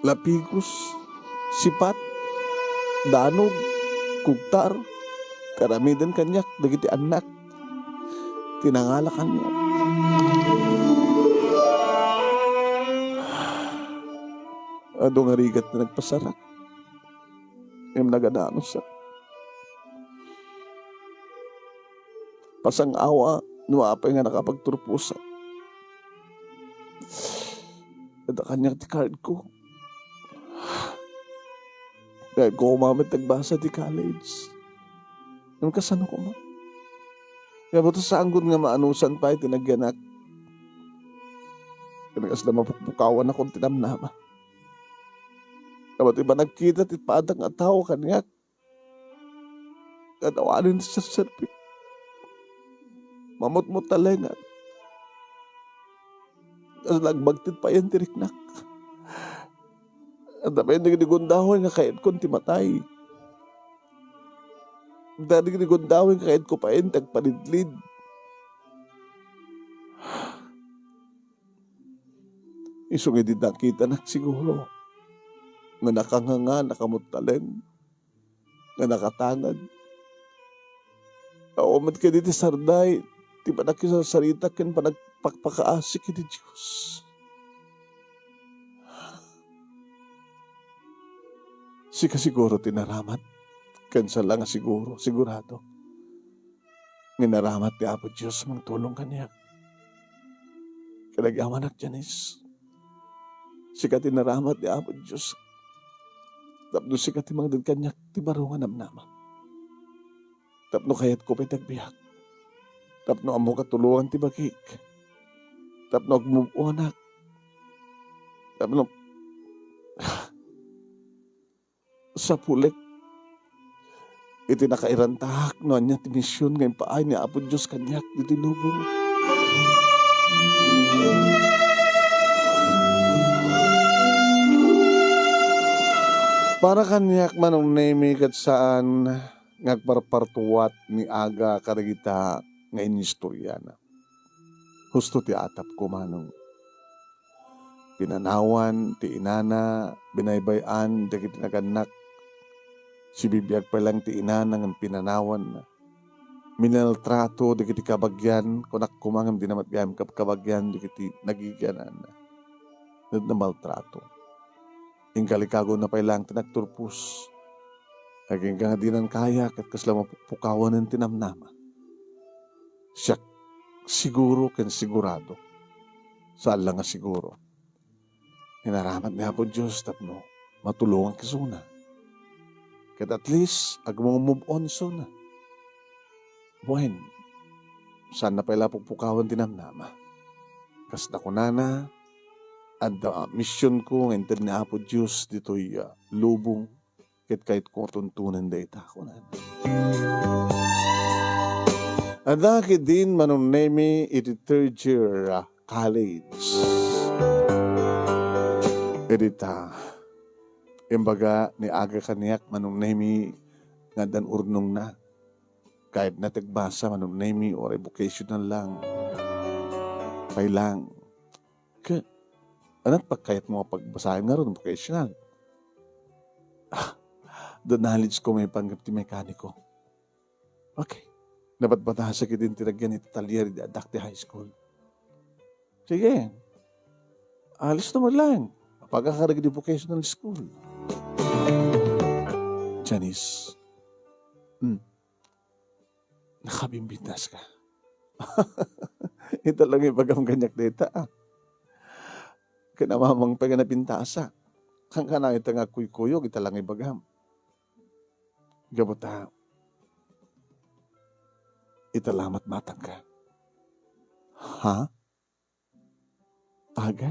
lapigos, sipat, danog, kugtar, ti aramiden kaniak dagiti annak ti nangala kaniak. Adu nga rigat ti nagpasarak, ngem nagananusak. Pasang-awa no apay nga nakapagturposak. Adda kaniak ti cardko. Kayatko koma met agbasa ti college. Ngem kasano koma? Gapu ta saanko nga maanusan pay ti nagyanak. Ken kasla mapukpukawannakon ti namnama. Gapu ta ti panagkita ti padak nga tao kaniak, ket awanen ti serserbi. Mamutmutalengan. Kasla agbagtit payen ti riknak. Adda payen dagiti gundaway nga kayatkon ti matay. Adda dagiti gundaway nga kayatko payen ti agpanidlid. Isu nga idi nakitanak siguro nga nakanganga, nakamuttaleng, nga nakatangad. Awan met kadi ti sarday ti panagkisarsarita ken panagpakpakaasi iti Dios. Sika siguro ti naramat, ken saan la nga siguro, sigurado nga inaramat ti Apo Dios mangtulong kaniak. Ken agyamanak, Janice, sika ti naramat ti Apo Dios tapno sika ti mangted kaniak ti baro nga namnama. Tapno kayatko pay ti agbiag. Tapno ammok a tulongan ti bagik. Tapno agmove onak. Tapno sapulek iti nakairantak no ania ti mision nga impaay ni Apo Dios kaniak ditoy lubong. Para kaniak, Manong Nemy, ket saan nga agparpartuat ni Aga kadagita nga inistoriana. Husto ti atapko, Manong. Pinanawan ti inana, binaybay-an dagiti nagannak. Sibibiag pay laeng ti inana ngem pinanawanna. Minaltrato dagiti kabagian, kunak koma ngem dina met gayam kabkabagian dagiti nagigiananna. Ket namaltrato. Inkalikagonna pay laeng ti nagturpos. Agingga nga dinan kaya ket kasla mapukpukawanen ti namnama. Siak siguro ken sigurado. Saan la nga siguro. Inaramat ni Apo Dios tapno matulongan isuna. Ket at least, agmumove on isuna. Wen, saanna pay la pukpukawan ti namnama. Kas nakunana, adda misionko nga inted ni Apo Dios ditoy, ah, lubong, ket kayatko tuntunen dayta, kunana. Adda ketdin, Manong Nemy, iti third year, ah, college. Ket ita, imbaga ni Aga kaniak, Manong Nemy, nga addan urnongna. Kayatna ti agbasa, Manong Nemy, uray vocational lang. Pay lang. Ket, ania ti kayatmo nga pagbasaen ngarud, vocational? Ah, the knowledge ko maipanggep ti mekaniko. Okay. Nabatbatasak iti intiragyan iti talyer idi addak ti high school. Sige. Alis na man lang. Mapagakar iti vocational school. Janice. Hmm. Nakabimbintaska. Ita lang ibagam kaniak dayta, ah. Ken ammom pay nga nabintasak. Kankana ita nga agkuykuyog, ita lang ibagam. Gapu ta, ita la met matangka. Ha? Aga?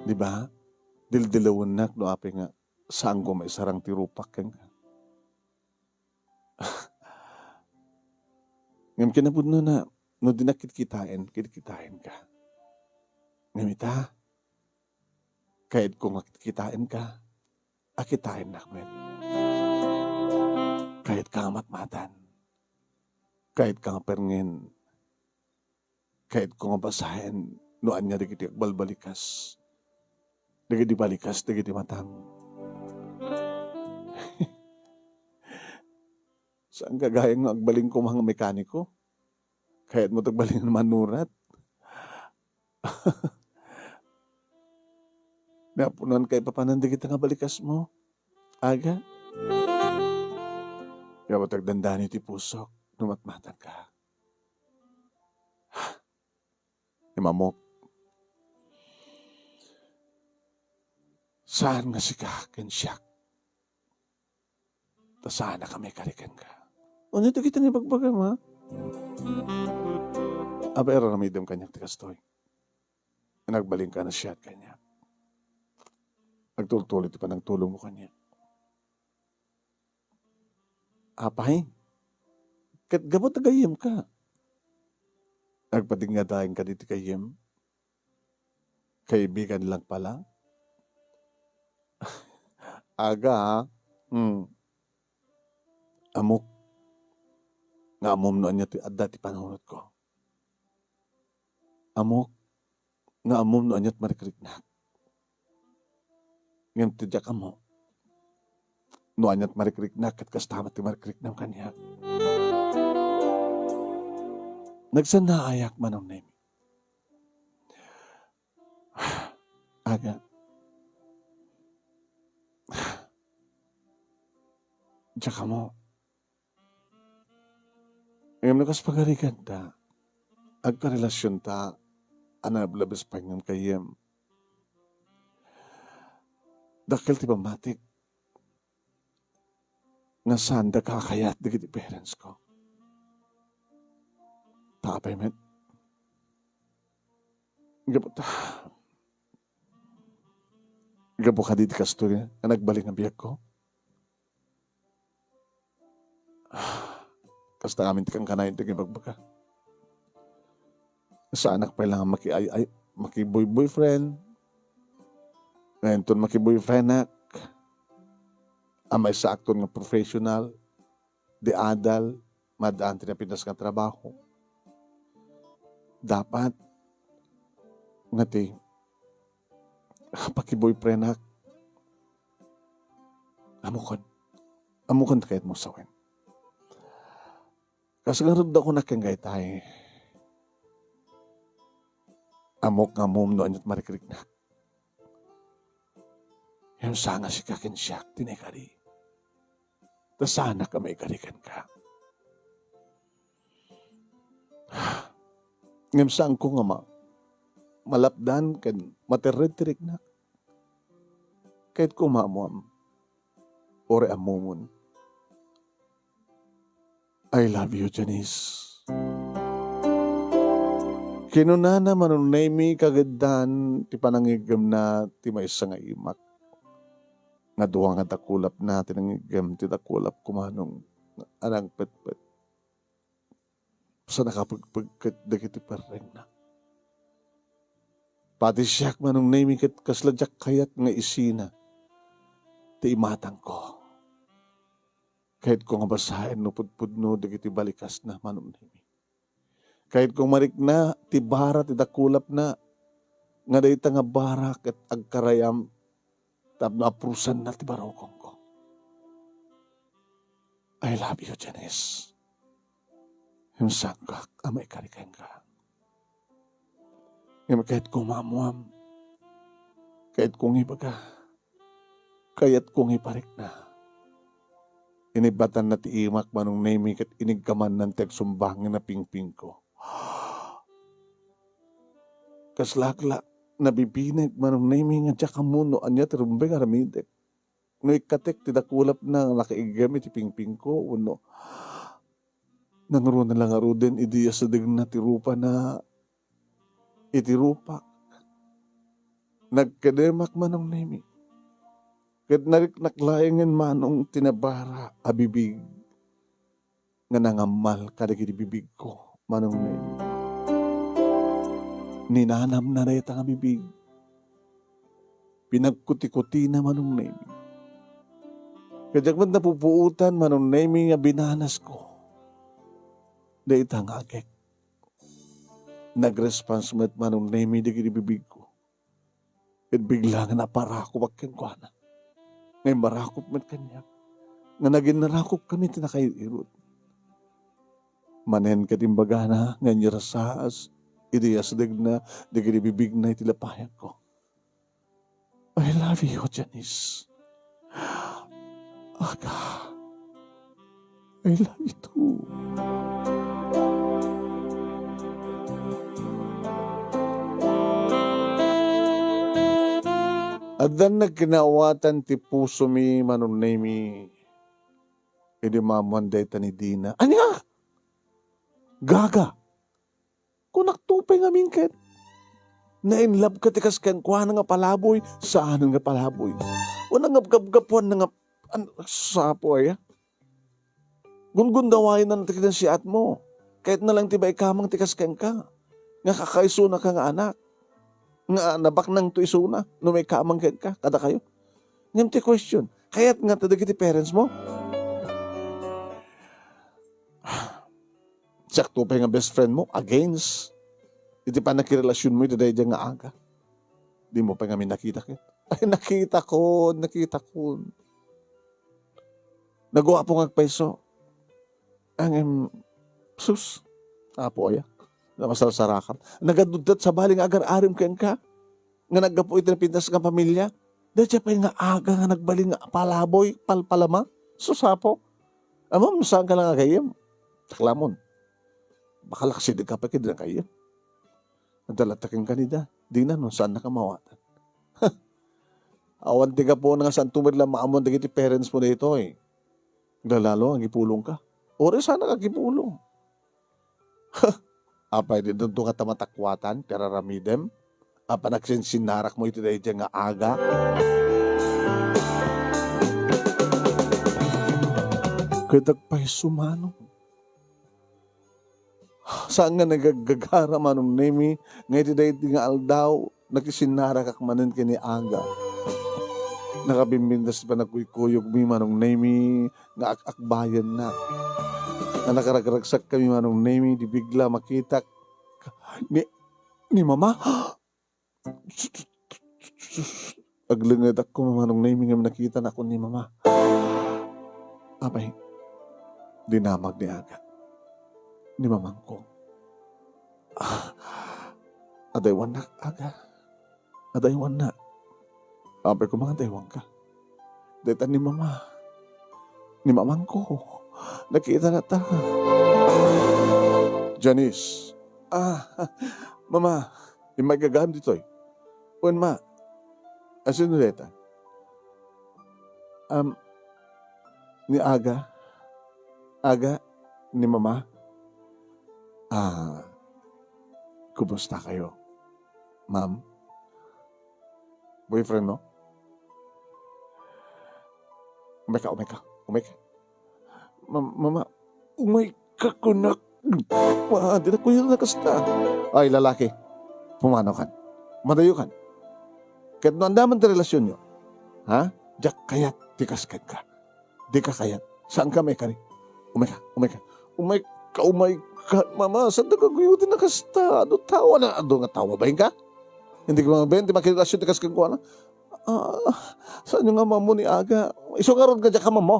Di ba? Dildilawennak no apay nga saanko maisarang ti rupak kenka. Ngem kinapudnona, no dinak kitkitaen, kitkitaenka. Ngem ita, kayatko nga kitkitaenka, a kitaennak met. Kayatka nga matmatan. Kayatka nga perngen. Kayatko nga basaen no ania dagiti agbalbalikas. Dagiti balikas dagiti matam. Saan gagayan nga agbalin koma nga mekaniko? Kayatmo agbalin nga manurat? Napunan kay papanan dagita nga balikasmo? Aga? Gapu ta agdandani ti pusok no matmatanka. Ni Amok, saan nga sika ken siak? Ta saanak a maikari kenka. Ania dagiti ibagbagam, ha? Apay, ar-aramidem kaniak ti kastoy. Nagbalinka a siak kaniak. Agtultuloy ti panagtulongmo kaniak. Apay? Ket gapu ta gayyemka. Agpadingngadaenka ditoy gayyem? Kaibigan lang pala? Aga, ha? Hmm. Amok, nga ammom no ania ti adda ti panunotko. Amok, nga ammom no ania ti marikriknak. Ngem ti diak ammo, no ania ti marikriknak, ket kasta met ti marikriknam kaniak. Nagsannaayak, Manong Nemi. Aga. Diak ammo. Ngem no kas pagariganta, agkarelasionta a nalablabes pay ngem gayyem. Dakkel ti pammatik nga saanda kakayat dagiti parents ko. Ta apay met? Gapu ta, gapu kadi ti kastoy a nagbalin nga biagko? Kasta ngamin ti kankanayon ti ibagbaga. Saanak pay la nga maki-ay-ay, maki-boy-boyfriend. Nga inton maki-boyfriendak, a maysaakton nga professional, di adal, maad-an ti napintas nga trabaho. Dapat nga ti paki-boyfriendak, ammokon. Ammokon ti kayatmo sawen. Kas ngarud da kunak ken daytay, ammok nga ammom no ania ti marikriknak. Ngem saan nga sika ken siak ti naikari. Ta saanak a maikari kenka. Ngem saanko nga ma-, malapdan ken materred ti riknak. Kayatko nga ammoam. Uray ammomon. I love you, Janice. Kinunana, Manong Nemi, kageddan ti panangiggemna ti maysa nga imak. Nga dua nga dakulapna ti nangiggem ti dakulapko, Manong, a nangpetpet. Sa nakapegpeg ket dagiti perrengna. Pati siak, Manong Nemi, ket kasla diak kayat nga isina ti imatangko. Kayatko nga basaen no pudpudno dagiti balikasna, Manong Nemi. Kayatko nga marikna ti bara ti dakulapna, nga dayta nga bara ket agkarayam tapno aprusanna ti barukongko. I love you, Janice. Ngem saanka a maikari kenka. Ngem kayatko nga ammoam. Kayatko nga ibaga. Kayatko nga iparikna. Inibbatanna ti imak, Manong Nemi, ket iniggamannan ti agsumba nga napingpingko. Kaslak la, nabibineg, Manong Nemi, nga diak ammo no ania ti rumbeng a aramidek. No ikkatek ti dakulapna nga nakaiggem iti pingpingko, wenno nangruna la ngaruden idi asadegna ti rupana, iti rupak. Nagkedemak, Manong Nemi. Ket nariknak laengen, Manong, ti nabara a bibig nga nangammal kadagiti bibigko, Manong Nemi. Ninanamna dayta nga bibig. Pinagkutikutina, Manong Nemi. Ket diak met napupuotan, Manong Nemi, nga binanasko dayta nga agek. Nag-response met, Manong Nemi, dagiti bibigko. Ket bigla nga naparakop kenkuana. Nga immarakop met kaniak. Nga naginnarakop kami ti nakair-irot. Manen ket imbagana nga inyarsaas idi yasdegna dagiti bibigna iti lapayagko. "I love you, Janice." "Aga, I love you too." Addan nagkinaawatan ti pusomi, Manong Nemi, idi maammoan dayta ni Dina. Ania? Gaga. Kunak to pay ngamin ket, na-in love ka ti kas kenkuana nga palaboy, saanen nga palaboy. Wen, nagapgapgapuan na nga, an-, sapo aya? Gungundawayan na ti kinasiatmo. Kayatna lang ti maikamang ti kas kenka. Nga kakaisuna ka nga anak. Nga nabaknang to isuna no maikamang kenka, kadakayo. Ngem ti question, kayat nga ta dagiti parents mo? Siak to pay nga best friend mo, against iti pannakirelasionmo iti daydiay nga aga. Dimo pay ngamin nakita ket. Ay, nakitakon, nakitakon. Naguapo nga agpayso. Ngem, sus, Apo aya, namasarsarakan. Nagaduddat sabali nga agar-arim kenka. Nga naggapu iti napintas nga pamilia. Daydiay pay nga aga nga nagbalin nga palaboy, palpalama. Sus, Apo. Ammom, saan ka lang agayyem? Taklamon. Baka laksidek ka pay ket di nakayyem. Adda latta kenka ni da. Dina no saan na ka mawatan. Awan ti gapuna nga saanto met la maammoan dagiti parents mo daytoy. Lalalo, agipulong ka. Uray saan ka agipulong. Apay, di danto nga ta matakuatan ti ar-aramidem? Apan agsinsinnarak mo iti daydiay nga aga? Ket agpayso, Manong. Saan nga nagaggagara, Manong Nemi, nga iti daydi nga aldaw, nakisinnarakak manen ken ni Aga. Nakabimbintas ti panagkuykuyogmi, Manong Nemi, nga ak-akbayennak. Nga nakaragragsakkami, Manong Nemi, di bigla makitak ni, ni Mama. Aglengedak koma, Manong Nemi, ngem nakitanakon ni Mama. Apay, dinamag ni Aga. Ni Mamangko. Ah, adaywannak, Aga. Adaywannak. Apay koma nga adaywanka? Dayta ni Mama. Ni Mamangko. Nakita na ta. Janice. Ah, Mama. Immay gagam ditoy. Wen, Ma. Asino dayta? Am, ni Aga. Aga, ni Mama. Ah, kumusta kayo, Ma'am? Boyfriend mo? Umay ka, umay ka, umay ka. Ma-, mama, umay ka, kunak. Ma, di na kuyo na kasta. Ay, lalaki, pumanaw kan. Madayo kan. Ket no andaman ti relasyonyo, ha? Diak kayat ti kas kenka. Di ka kayat. Saan ka maikari? Umay ka, umay ka. Umay ka, umay ka. Mama, saan da ka guyo din na kasta? Adu tawa na, adu nga tawa. Bain ka? Hindi ka mga bain, di makirelasyon ti kas kenkuana. Ah, saan nga amam mo ni Aga? Isu ngarud nga diak amam mo.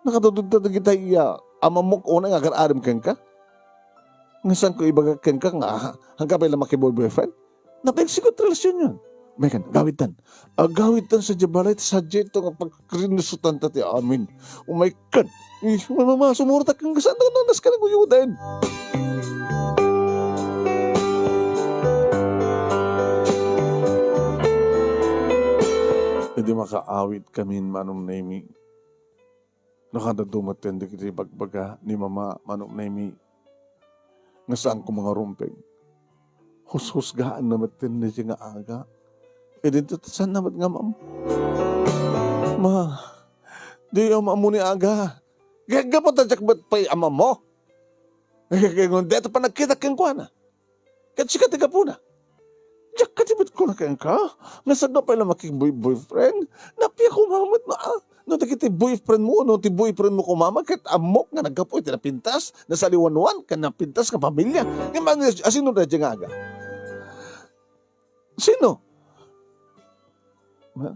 Nakadudod ta dagita iya amam mo, una nga agar-arim kenka. Nga saan ko ibaga kenka nga, hangka pay la makiboy-boyfriend? Napagsigot relasyon yun. May kan, agawidtan. Agawidtan sa jabalay, sa jeto nga pagrinusutan ta ti amin. Oh my God! Eh, mama, sumurtak kang saan na nanas ka naguyudan? Idi makaawit kami, Manong Nemi. Nakadaduma ten dagiti bagbaga ni Mama, Manong Nemi, nga saan ko mangarumpeg. Hushusgaanna met daydiay nga aga. Idinto ta saanna met nga am-ammo. Ma, diyo am-ammo ni aga. Gaggapu ta diak met pay am-ammo. Gagay ngon, dayta panagkitak kenkuana. Ket sika ti gapuna. Diak kadi met kuna kenka, nga saan pay la makiboy-boyfriend? Napia koma met, ah, no dagiti boyfriend mo, no ti boyfriend mo koma, ket ammok nga naggapu iti napintas, nasaliwanwan, ken napintas nga pamilia. Ngem asino daydiay nga aga? Sino? Ha?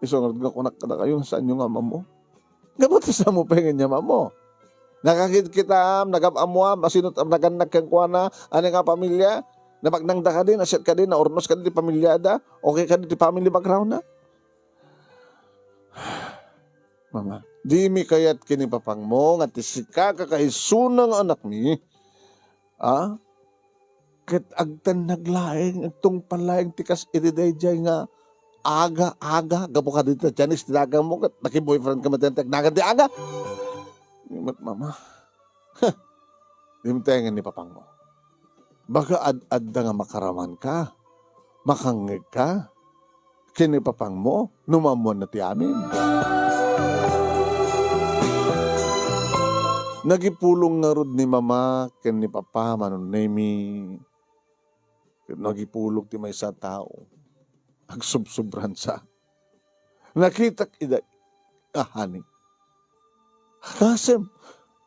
Isu ngarud nga kunak kadakayo nga saanyo nga am-ammo. Gapu ta saanmo pay nga am-ammo. Nakakit-kitam, nagam-ammuam, asino ti nagannak kenkuana, ania nga pamilia, nabagnangda kadi, nasiat kadi, naurnos kadi ti pamiliada, okay kadi ti family background na? Mama, dimi kayat ken ni papangmo nga ti sika kakaisuna nga anakmi, a? Ket agtennag laeng, agtungpal laeng ti kas iti daydiay nga aga, aga, gapu kadi ta Janice ti dagammo, ket nakiboyfriend ka met ti agnagan ti aga. Met mama. Dimtengen ni papangmo. Baga ad-adda nga makaramanka, makangngegka, ken ni papangmo, no maammoanna ti amin. Nagipulong ngarud ni mama ken ni papa, Manong Nemi, ket nagipulong ti maysa a tao. Agsubsobransa. Nakitak ida, ah, honey. Kasem,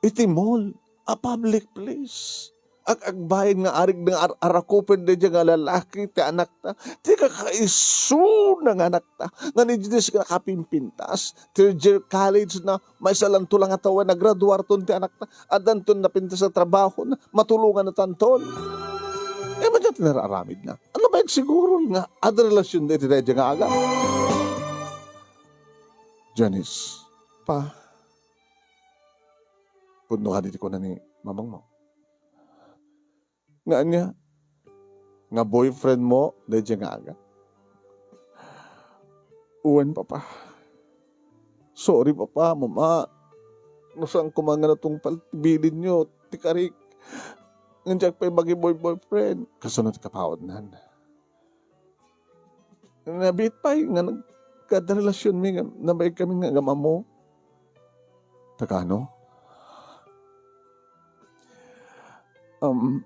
iti mall, a public place. Ag-, agbain nga arig nga ar-, arakupen daydiay nga lalaki ti anakta. Ti kakaisuna nga anakta. Nga ni Janice nga nakapimpintas. Third year college na, maysa lanto la nga tawen, nagraduarton ti anakta. Addanton napintas a trabahona, matulongannatanton. E, madi ti nararamidna. Ano ba siguro nga adda relasion daydiay nga aga? Janice, pa, pudno kadi ti kuna ni mamangmo. Nga ania? Nga boyfriend mo daydiay nga aga? Wen, papa. Sorry, papa, mama. No saan koma nga natungpal ti bilinyo, ti karik. Ngem diak pay makiboy-boyfriend. Kasano ti kapautnan? Nabiit pay nga nagkadda relasionmi nga nabain kami nga agam-ammo. Tagano? Um,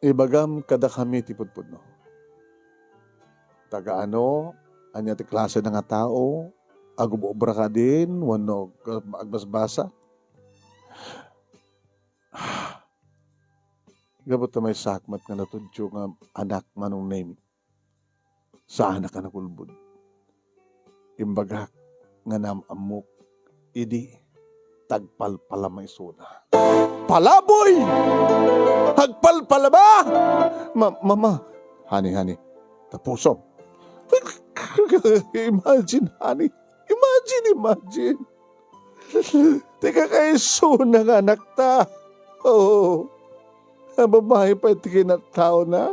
ibagam kadakami ti pudpudno. Tagano? Ania ti klase na nga tao? Agub-obra kadin wenno ag-, agbasbasa? Gapu ta maysak met nga natudyo nga anak, Manong Nemi. Saanak a nakulbod. Imbagak nga naam-ammok idi tagpalpalama isuna. Palaboy! Agpalpalama! Ma-, mama, honey, honey, tapusom. Imagine, honey. Imagine, imagine. Ti kakaisuna nga anakta. Oo. A babai pay ti kinattaona.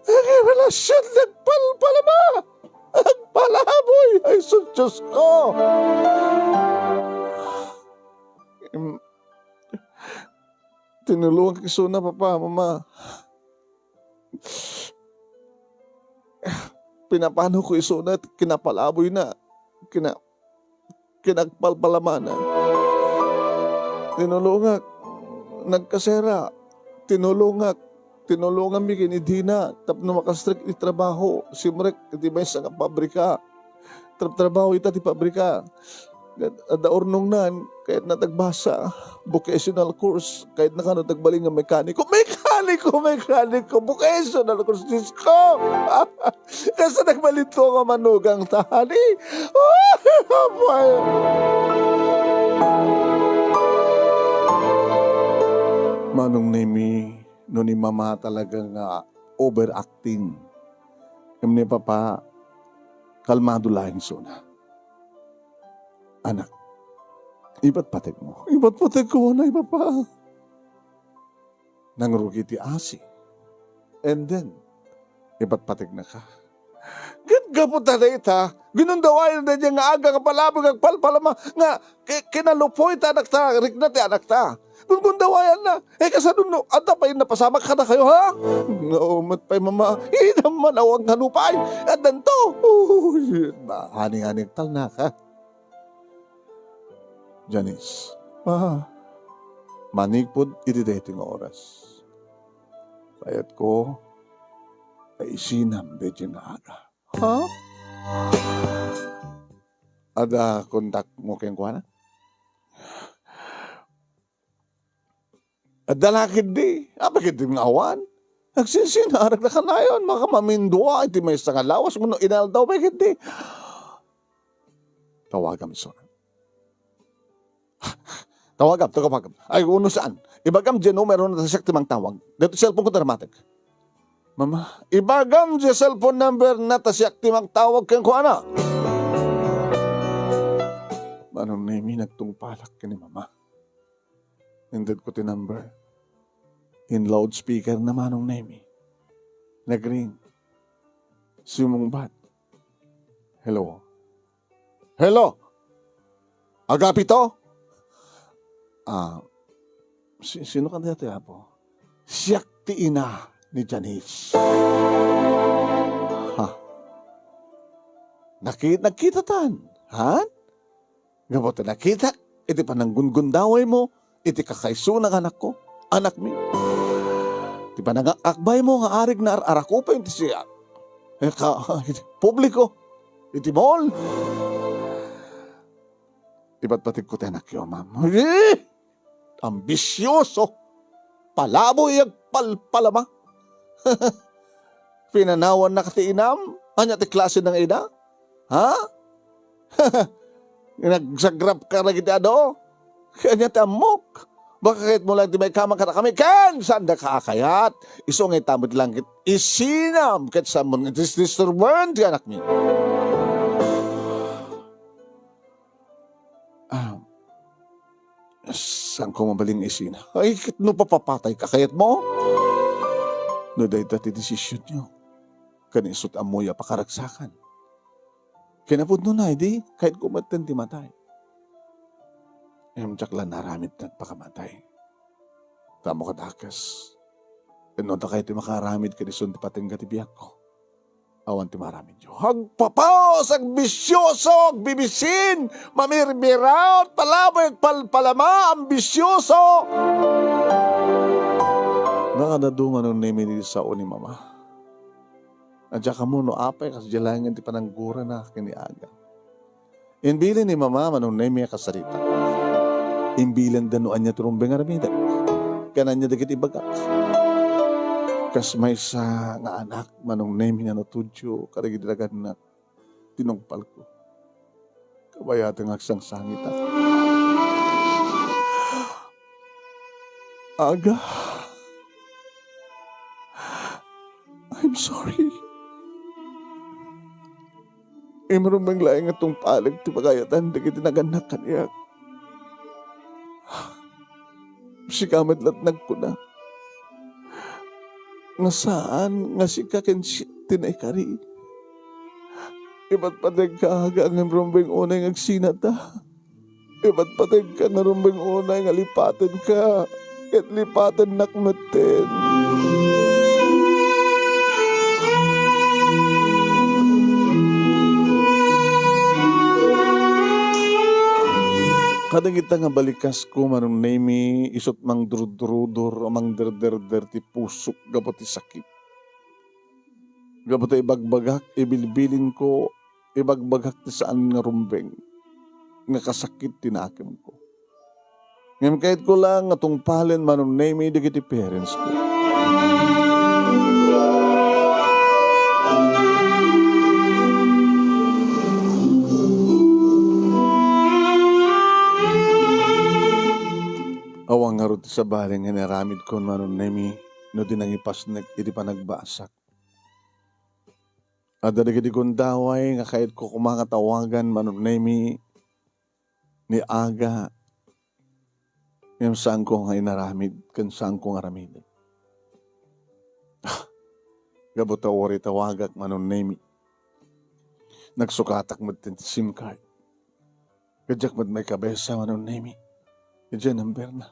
Nga relasion ti agpalpalama. Agpalaboy. Ay, sus, Diyos ko. Im-, tinulongak isuna, papa, mama. Pinapanok isuna ti kinapalaboyna, kina-, kinagpalpalamana. Tinulongak, nagkasera, tinulongak, tinulonganmi ken ni Dina tapno makastrek iti trabaho, simrek iti maysa nga pabrika. Trabtrabaho ita ti pabrika. Adda urnongnan, kayatna ti agbasa. Vocational course, kayatna kano ti agbalin nga mekaniko. Mekaniko, mekaniko, vocational course, Diyos ko! Kasta nagbalin ti manugang ta, honey. Manong Nemi, no ni mama talaga nga overacting. Ngem ni papa, kalmado laeng isuna. Anak, ipatpategmo. Ipatpategko, anay, papa. Nangrugi ti asi. And then, ipatpategnaka. Ket gapu ta dayta, ginundawayan daydiay nga aga nga palaboy nga agpalpalama, nga ki-, kinalupoy ta anakta, rikna ti anakta. Gungundawayanna. Eh, kasano no adda pay napasamak kadakayo, ha? Nga, o, met pay, Mama. Inam man, awan kano pay. Addanto. Uy, ba, ani-ani agtalnak, ha? Janice. Ah, manipud iti daytoy nga oras, kayatko a isinam daytoy nga aga. Ha? Adda kontakmo kenkuana? Adda la ketdi. Apay ketdi nga awan? Nagsinsinarak na kanayon, makamamindua iti maysa nga lawas, wenno inaldaw pay ketdi. Tawagam isu. Tawagam, tawagam. Ay, uno saan. Ibagam diay numero na ta siak ti mangtawag. Dito cellphone ko daramatek. Mama, ibagam diay cellphone number na ta siak ti mangtawag kenkuana. Manong Nemi, nagtungpalak ken ni Mama. Intedko ti number. In loudspeaker na, Manong Nemi. Nagring. Sumungbat. Hello. Hello? Agapito? Ah, si-, sino kan daytoy, Apo? Siak ti ina ni Janice. Ha? Naki-, nagkitatan? Han? Gapu ta nakitak iti pananggungundawaymo iti kakaisuna nga anakko, anakmi. Ti panangakbaymo nga arig na ar-arakupen ti siak. Eh, ka-, iti publiko, iti mall. Ipatpategko ti anakyo, ma'am. Eh! Ambisioso! Palaboy agpalpalama! Pinanawannak ti inam? Ania ti klase nga ina? Ha? Nagsagrap ka dagiti adu? Ania ti ammok? Baka kayatmo lang ti maikaman kadakami ken saanda ka a kayat. Isu nga ita met lang ket isinam ket saanmo nga dis-, disturboen ti anakmi. Ah, saanko mabalin nga isina. Ay, ket no papapatay ka, kayatmo? No dayta ti desisionyo, ken isut' ammoyo a pakaragsakan. Kinapudnona idi, kayatko metten ti matay. Ngem diak la naaramid ti agpakamatay. Tamo kadakes. Ket no adda kayo ti makaaramid ken isun ti patengga ti biagko, awan ti maaramidyo. Agpapas, agbisioso, agbibisin, mamirbiraot, palaboy, agpalpalama, ambisioso! Nakanaduma no Nemi ti sao ni Mama. Adda kamo no apay kas diay laengen ti pananggurana ken ni Aga. Imbilin ni Mama Manong Nemi a kasarita. Imbilenda no ania ti rumbeng nga aramidek. Ken ania dagiti ibagak. Kas maysa nga anak, Manong Nemi, nga natudyo kadagiti nagannak, tinungpalko. Kabayaten nga agsangsangitak. Aga. I'm sorry. Imrumbeng laeng nga tungpalek ti pagayatan dagiti nagannak kaniak. Sika met la't nagkuna nga saan nga sika ken siak ti naikari. Ipatpategka, Aga, ngem rumbeng unay nga agsinata. Ipatpategka nga rumbeng unay nga lipatenka, ket lipatennak metten. Kadagita nga balikasko, Manong Nemi, isut' mangdurdurudur, mangderderder ti pusok gapu ti sakit. Gapu ta ibagbagak, ibilbilinko, ibagbagak ti saan nga rumbeng nga kasakit ti nakemko. Ngem kayatko lang nga tungpalen, Manong Nemi, dagiti parents ko. Awan ngarud ti sabali nga inaramidkon, Manong Nemi, no di nangipasnek iti panagbasak. Adda dagiti gundaway nga kayatko koma nga tawagan, Manong Nemi, ni Aga, ngem saanko nga inaramid ken saanko nga aramiden. Ah, gapu ta uray tawagak, Manong Nemi, nagsukatak met ti SIM card. Ket diak met maikabesa, Manong Nemi, idiay number na.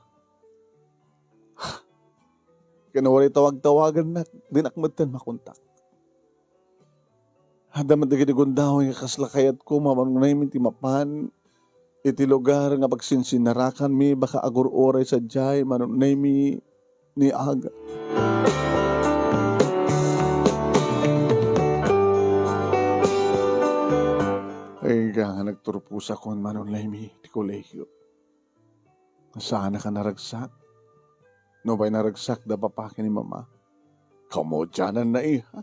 Ken uray tawag-tawagannak, dinak metten makontak. Adda met dagiti gundaway nga kasla kayatko, Mama Naymi, ti mapan iti lugar nga pagsinsinarakanmi, baka agur-uray sadiay, Mama Naymi, ni aga. Ay, nga nagturposakon, Mama Naymi, ti kolegio. Saanak a naragsak. Nupay naragsak da papa ken ni mama, kamudiananna, iha.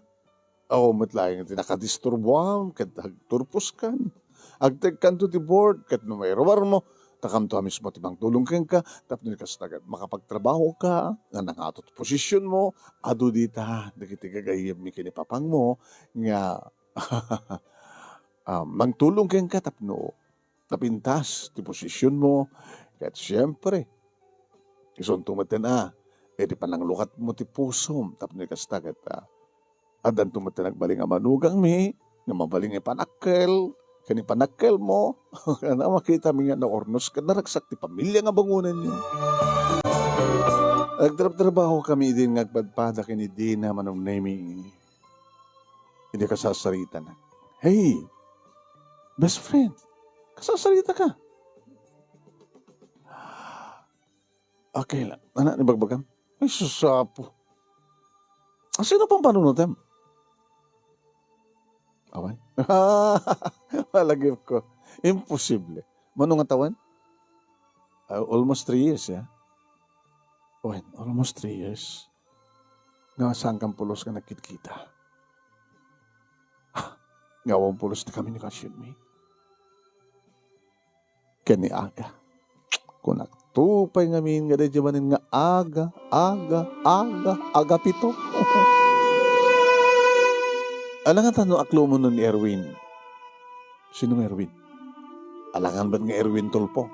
Awan met laeng ti nakadisturbuam ket agturposkan. Agtekkanto ti board ket no mairuarmo, takamto a mismo ti mangtulong kenka tapno kasta ket makapagtrabahoka nga nangato ti posisionmo. Adu dita dagiti gagayyemmi ken ni papangmo nga, ah, mangtulong kenka tapno napintas ti posisionmo. Ket siempre, isunto metten a, iti pananglukatmo ti pusom tapno kasta ket, ah, addanto metten agbalin a manugangmi nga mabalin nga ipanakkel ken ipanakkelmo. Ken a, makitami nga naurnos ken naragsak ti pamilia nga bangonenyo. Nagtrabtrabahokami idin nga agpadpada ken ni Dina, Manong Nemi. Idi kasasaritana, "Hey, best friend, kasasaritaka?" "Okay lang. Ano, ibagbagam?" "Ay, sus, Apo. Ah, sino pang panunutem?" "Awan." Malagipko. Imposible. Mano nga tawen? Ah, almost three years, ya. Wen, almost three years. Nga saan kan pulos nga nagkitkita. Ah, nga awan pulos ti komunikasionmi ken ni aga. Kunak, tupay ngamin nga daydi manen nga aga, aga, aga, agapito. Alangan ta no aklomo ni Erwin. Sino nga Erwin? Alangan met nga Erwin Tulfo.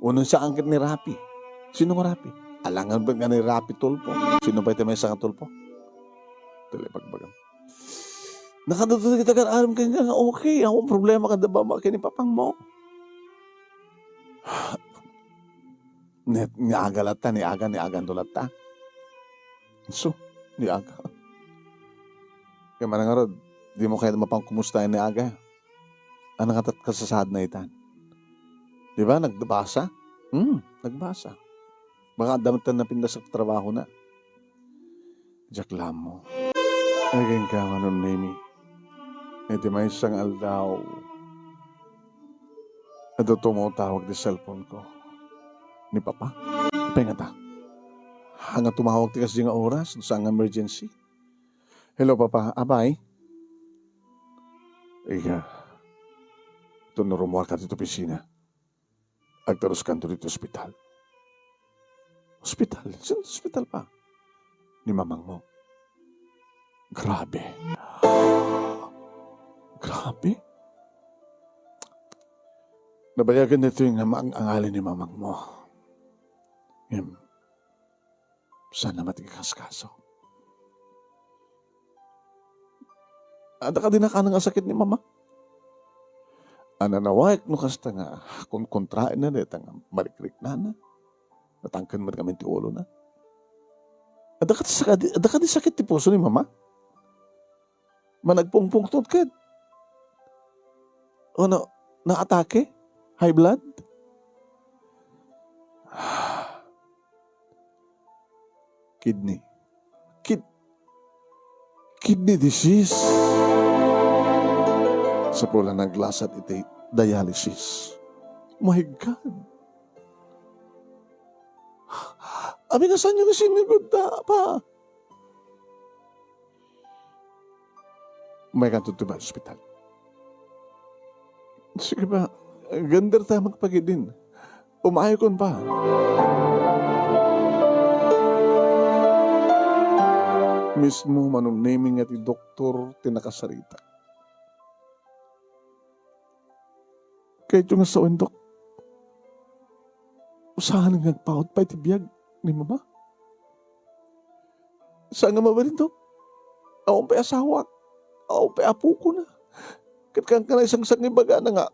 Uno, saan ket ni Rapi. Sino nga Rapi? Alangan met nga ni Rapi Tulfo. Sino pay ti maysa nga Tulfo? Dali, ibagbagam. Nakadudut kita kan aram ken nga, okay, awan problema kada baba ken ni papangmo. Ni, ni aga latta, ni aga, ni aganto latta. So, ni aga. Kaya manangarod, di mo kaya mapangkumusta ni aga. Ano nga tat kasasaad na itan? Di ba? Nagbasa? Hmm, nagbasa. Baka adda met napintas a trabaho na. Diak lamo. Aging ka, Manong Nemi. Iti maysa nga aldaw, adda tumaw-tawag ti cellphone ko. Ni Papa? Apay ngata? Haan nga tumawag ti kasdi nga oras, no saan nga emergency. Hello, Papa. Apay? Iya. Ito no rumuar ka dito opisina. Agtaruskanto ditoy ospital. Ospital? Sino ospital pa? Ni mamangmo. Grabe. Grabe. Nabayagan ditoy nga maang-angali ni mamangmo. Ngem, saan naman ti kaskaso? Adda kadi nakaano nga sakit ni mama? Ananawaek no kasta nga kunkontraenna dayta nga marikriknana. Natangken met ngamin ti ulona. Adda kadi sakit, adda kadi sakit ti puso ni mama? Managpungpungtot ket? O na, naatake? High blood? Kidney. Kid-, kidney disease. Sapulan naglasat iti dialysis. My God. Abi, nga saanyo nga sinigud ta, pa? Umaykanto ti ospital. Sige pa, gender ta magpagidin. Umayakon pa. Mismo Manong Nemi nga ti doktor ti nakasarita. Kayatyo nga sawen, Dok. Saan nga agpaut pay ti biag ni Mama? Saan nga mabalin, Dok? Awan pay asawak. Awan pay apokona. Ket kankana, isangsangibaga na nga,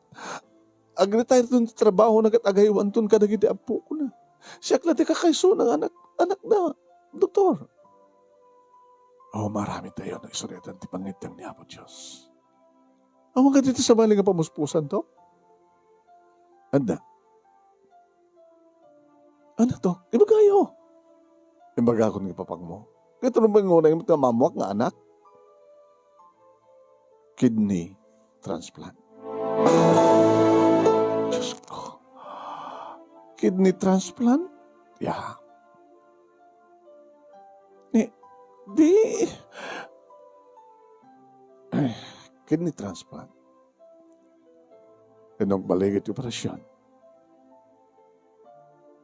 agretire ton ti trabahona ket agaywanton kadagiti apokona. Siak la ti kakaysona nga anak, anakna. doktor. O, maaramidtayo no isuriatan ti pangngeddeng ni Apo Dios. Awan kadi ti sabali nga pamuspusanto? Adda. Ania to? Ibagayo. Imbagakon nga ipapakmo. Ket no mangunay met nga mammuak nga anak? Kidney transplant. Diyos ko. Kidney transplant? Ya. Ni, di, kidney transplant. Ket no agbalin iti operasyon,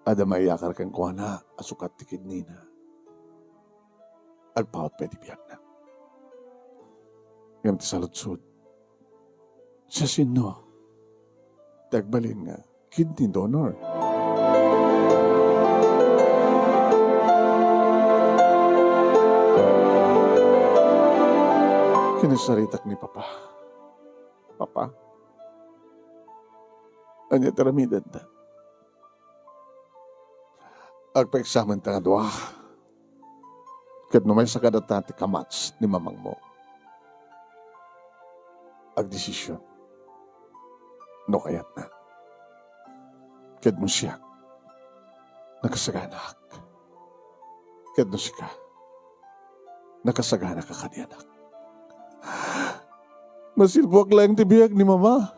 adda maiyakar kenkuana a sukat ti kidneyna. Agpaut pay ti biagna. Ngem ti saludsod, siasino ti agbalin nga kidney donor? Kinasaritak ni Papa. Papa, ania ti aramidenta? Agpaeksamenta nga dua. Ket no maysa kadata ti kamats ni mamangmo, agdesisyon no kayatna. Ket no siak, nakasaganaak. Ket no sika, nakasaganaka kanianak. Masilpuak laeng ti biag ni Mama.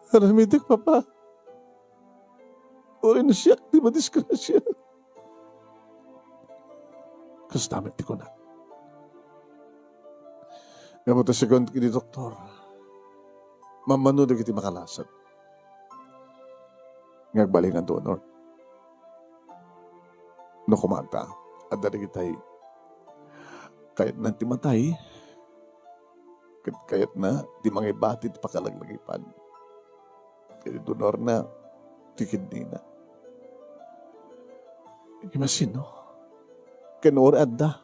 Aramidek, Papa. Uray no siak ti madisgrasya. Kasta met ti kunak. Ngem ta sigun iti doktor, mammano dagiti makalasat nga agbalin nga donor. No kumanta, adda dagitay kayatna ti matay, ket kayatna ti mangibati ti pakalaglagipan. Ket idunorna ti kidneyna. Imagino, ken uray adda,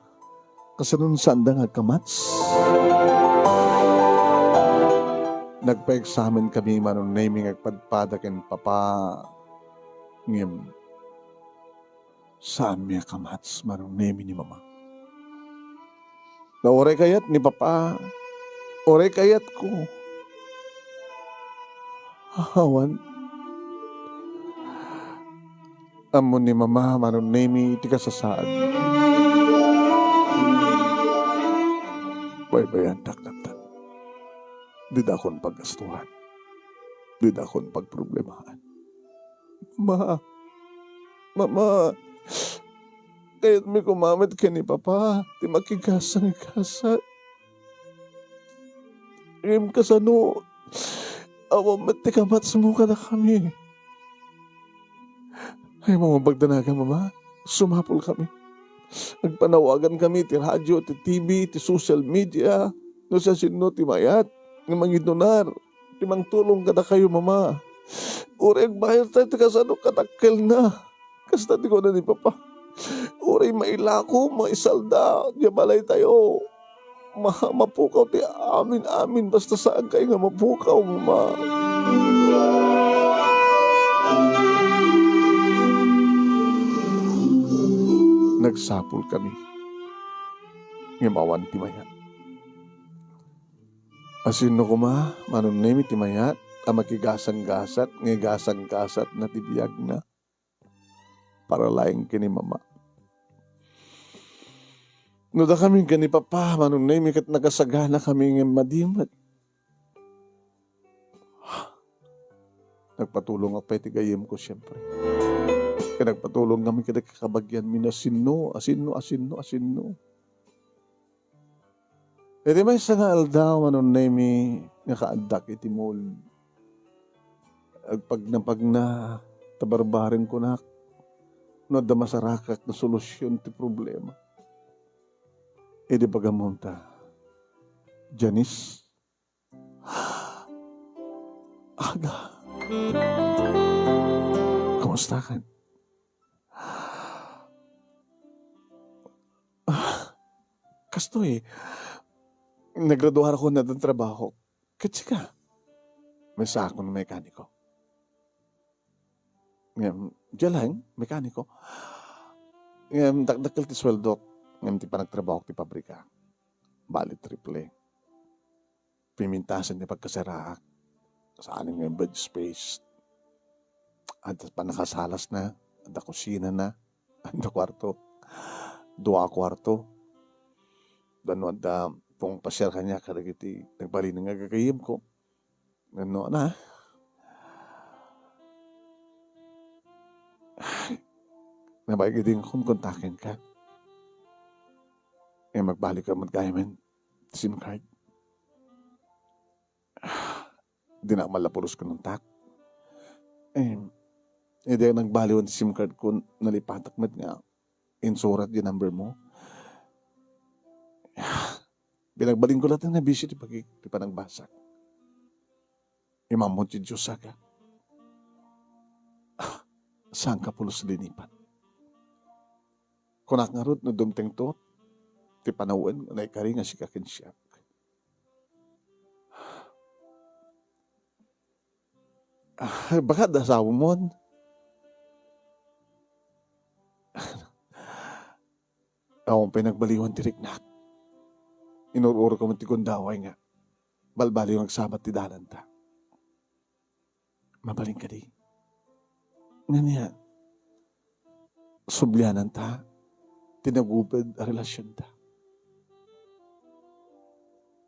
kasano no saanda nga agkamats? Nagpaeksamen kami, Manong Nemy, nga agpadpada ken Papa, ngem saanmi a kamats, Manong Nemy, ni Mama. No uray kayat ni Papa, uray kayatko. Awan. Ammo ni Mama, Manong Nemy, ti kasasaad. Baybayandak latta. Didakon paggastuan. Didakon pagproblemaan. Ma, Mama, kayatmi koma met ken ni Papa ti makigasang-gasat. Ngem kasano, awan met ti kamatsmo kadakami. Ay, Mama, pagdanagan, Mama, sumapul kami. Agpanawagan kami ti radio, ti T V, ti social media, no siasino ti mayat nga mangidunar. Ti mangtulong kadakayo, Mama. Uray agbayartayo ti kasano kadakkelna. Kasta ti kuna ni Papa. Uray mailako, maisalda, diay balaytayo. Ma-, mapukaw ti amin-amin, basta saankayo nga mapukaw, Mama. Nagsapul kami. Ngem awan ti mayat. Asino koma, Manong Nemy, ti mayat a makigasang-gasat nga igasang-gasatna ti biagna para laeng ken ni Mama? No dakami ken ni Papa, Manong Nemy, ket nakasaganakami ngem madi met. Nagpatulongak pay ti gayyemko, siempre. Ket nagpatulong kami kadagiti kabagianmi, no asino, asino, asino, asino. Iti maysa nga aldaw, Manong Nemy, nga kaaddak iti mall, agpagnapagna ta barbareng kunak no adda masarakak nga solusion ti problema. Idi pagammom ta, Janice, aga, kumustakan? Ah, kastoy, nagraduarakon adda trabahok. Ket sika? Maysaakon mekaniko. Ngem, diay laeng, mekaniko. Ngem dakdakkel ti sueldok, ngem ti panagtrabahok ti pabrika, bali triple. Pimintasen ti pagkasaraak. Saanen nga bed space. Adda pannakasalasna, adda kusinana, adda kuarto. Dua a kuarto. Dano adda pungpasiar kaniak kadagiti nagbalin nga gagayyemko. Wenno na. Nabain idi nga kunkuntakenka. Eh, magbalik ka met gayamen. SIM card. Dinak mallapulos kununtak. Eh, idi nagbaliwan ti SIM card ko, nalipatak met nga insurat ti number mo. Pinagbalinko latta nga busy ti pagi-, ti panagbasak. Imammo ti Dios, aga. Ah, saan ka pulos linipat? Kunak ngarud no dumtengto ti panawen nga naikari nga sika ken siak. Ah, baka adda asawamon? Awan pay nagbaliwan ti riknak. Inur-urko met ti gundaway nga balbaliw nga agsabat ti dalanta. Mabalin kadi? Ngania, subliananta ti nagubed a relasionta.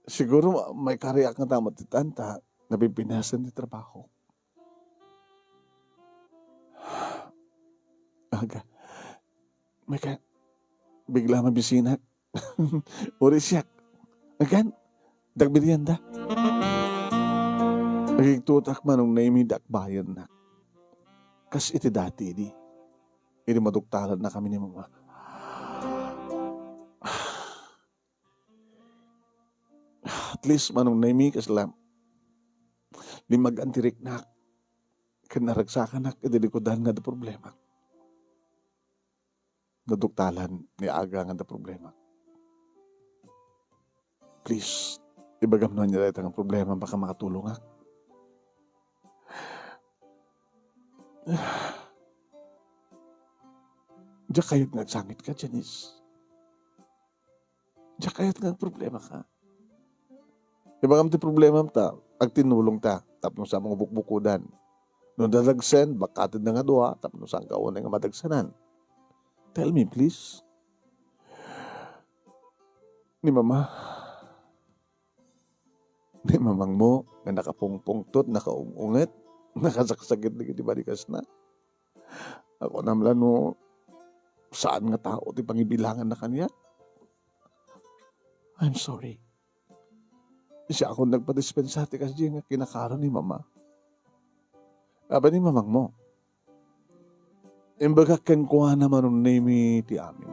Siguro ma-, maikariak nga ta met ti tanta, napipinasen ti trabaho. Aga, may ka, bigla mabisinak. Uri siak. Agan, dagbidian da. Agigtutak manong naimi dakbayan na. Kas iti dati idi. Idi maduktalan na kami ni mama. At least, manong naimi kasla, di magantiriknak. Ken naragsakanak iti likudan nga da problema. Naduktalan ni aga nga da problema. Please, ibagam no ania dayta nga problema, baka makatulongak. Diak kayat nga agsangit ka, Janice. Diak kayat nga agproblema ka. Ibagam ti problemam ta, agtinulong ta, tapno sa mangubukbukodan. No dadagsen, bakkaten da nga dua, tapno saan ka unay nga madagsenan. Tell me, please. Ni mama, ni mamangmo nga nakapungpungtot, nakaung-unget, nakasaksakit dagiti balikasna. Akunam la no saan nga tao ti pangibilanganna kaniak. I'm sorry. Siakon nagpadispensa ti kasdi nga kinakaro ni mama. Aba ni mamangmo, imbagak kenkuana manonnemi ti amin.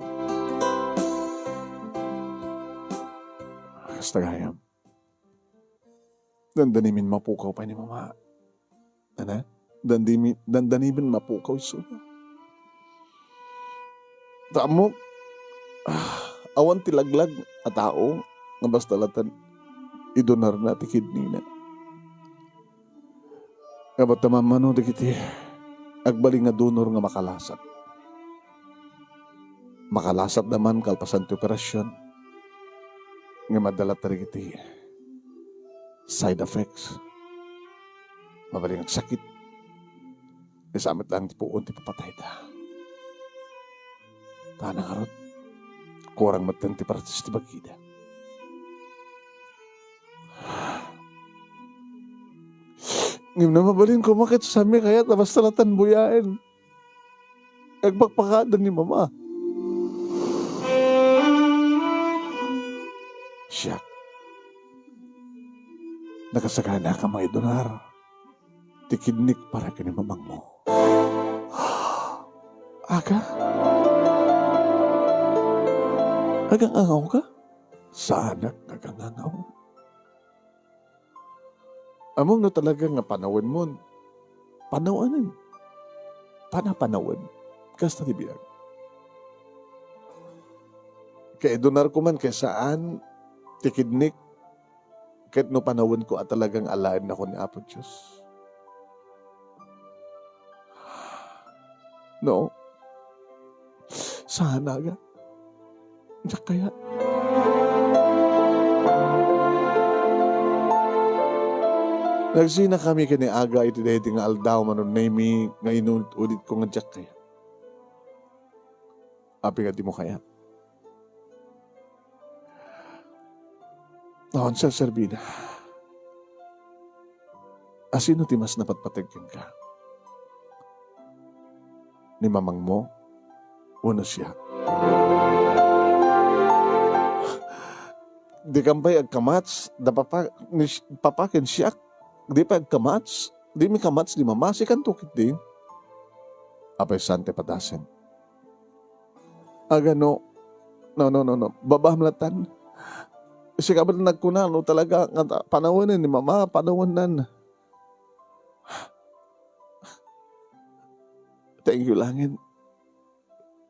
Kasta gayam. Dandanimin mapukaw pay ni mama. Ana? Dandimi-, dandanimin mapukaw isuna. Tamok, ah, awan ti laglag a tao nga basta latan idonarna ti kidney na. Nga batta mamano dagiti agbalin nga donor nga makalasat. Makalasat da man kalpasan ti operasyon, nga madala dagiti side effects. Mabalin agsakit. Isa met lang ti puon ti papatayda. Tana ngarud, kurang metten ti partes ti bagida. Ngem no mabalin koma ket sami kayat a basta latan buyaen. Agpakpakaada ni mama. Siak. Nakasagana ka maidonar ti kidnik para ken ni mamangmo. Aga? Agangangaw ka? Saanak nga agangangaw. Ammom no talaga nga panawenmon, panawanen. Panapanawen. Kasta ti biag. Kaidonar ko man ken saan ti kidnik, ket no panawenko a talagang alaennako ni Apo Dios. No. Saan, Aga? Diak kayat. Nagsinakami ken ni Aga iti daydi nga aldaw, Manong Nemy, nga inunit-unitko nga diak kayat. Apay nga dimo kayat? Awan serserbina. Asino ti mas napatpateg kenka? Ni mamangmo wenno siak? Dikam pay agkamats, da papa, ni si-, papa ken siak? Di pay agkamats? Dimi kamats ni mama, sikanto ketdin? Apay saan ti padasem? Aga, no. No, no, no, no. Babam latan. Sika met nagkuna, no, talaga, nga ta-, panawen ni mama, panawen nan. Thank you laeng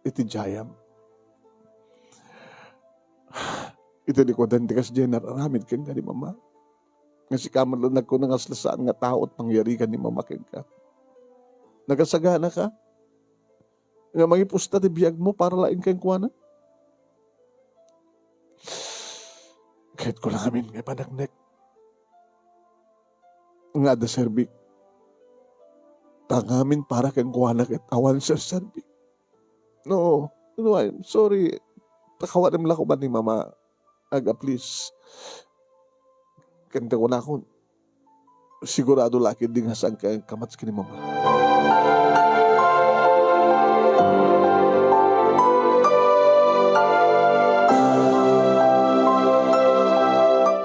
iti dayam. Iti likuadan ti kasdiay nga ar-aramid kenka ni mama. Nga sika met la nagkuna nga saan nga tao ti pangyarigan ni mama kenka. Nagasaganaka nga mangipusta ti biagmo para laeng kenkuana. Kayatko la ngamin nga ipaneknek nga adda serbik. Ta ngamin para kenkuana ket awan serserbik. No, no, I'm sorry. Pakawanem la koma ni mama. Aga, please. Ken ta kunakon, sigurado la ketdi nga saanka nga agkamats ken ni mama.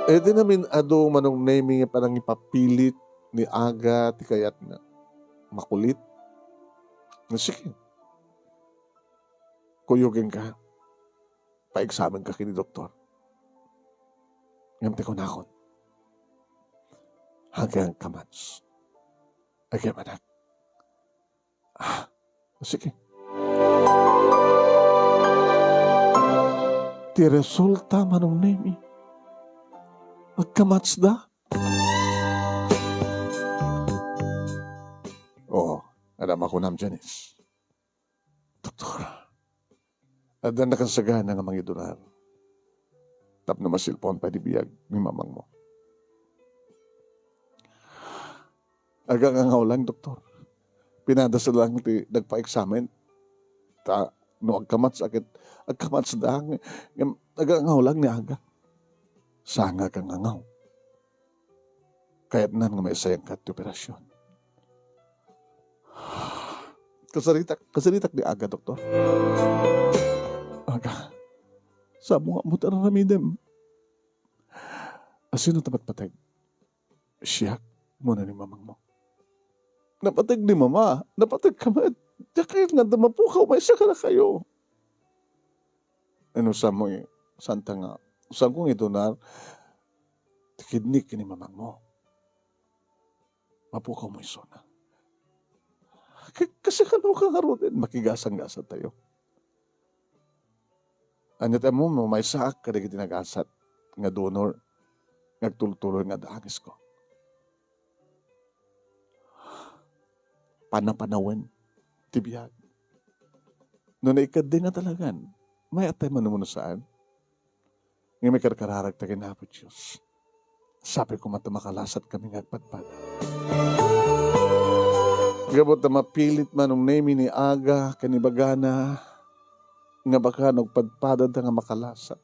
Iti namin-adu, Manong Nemy, nga panangipapilit ni Aga ti kayatna. Makulit. Nga sige. Kuyogenka. Paeksamenka ken ni doktor. Ngem ti kunakon, agkamats. Agyaman. Ah, sige. Ti resulta, Manong Nemy, agkamatsda. Oo, adda makunam, Janice. Doktor, adda nakasagana nga mangidunar tapno masilpaon pay ti biag ni mamangmo. Agangangaw lang, doktor. Pinadasel lang ti nagpa-examine. Ta no agkamats a ket agkamatsda, ngem agangangaw lang ni Aga. Saan nga agangangaw? Kayatnan nga maisayangka ti operasyon. Kasaritak, kasaritak ni Aga, doktor. Aga, saan mo nga ammo ti ar-aramidem? Asino ti napatpateg? Siak wenno ni mamangmo? Napateg ni mama, napateg ka met. Diak kayat nga adda mapukaw maysa kadakayo. Ano, saan mo i-, saan ta nga, saan ko nga idunar ti kidney ken ni mamangmo? Mapukaw mo isuna. Ka-, kasi kano ka ngaruden, makigasang-gasa tayo. Ania ti ammo, mamaysaak kadagiti nagasat nga donor nga agtultuloy nga adda angesko. Panapanawen ti biag. No naikaddi nga talagan, mayat tay manuman no saan? Ngem ikarkararagta ken Apo Dios. Sapay koma ta makalasatkami nga agpadpada. Gapu ta mapilit Manong Nemy ni Aga ken ibagana nga baka no agpadpadada nga makalasat.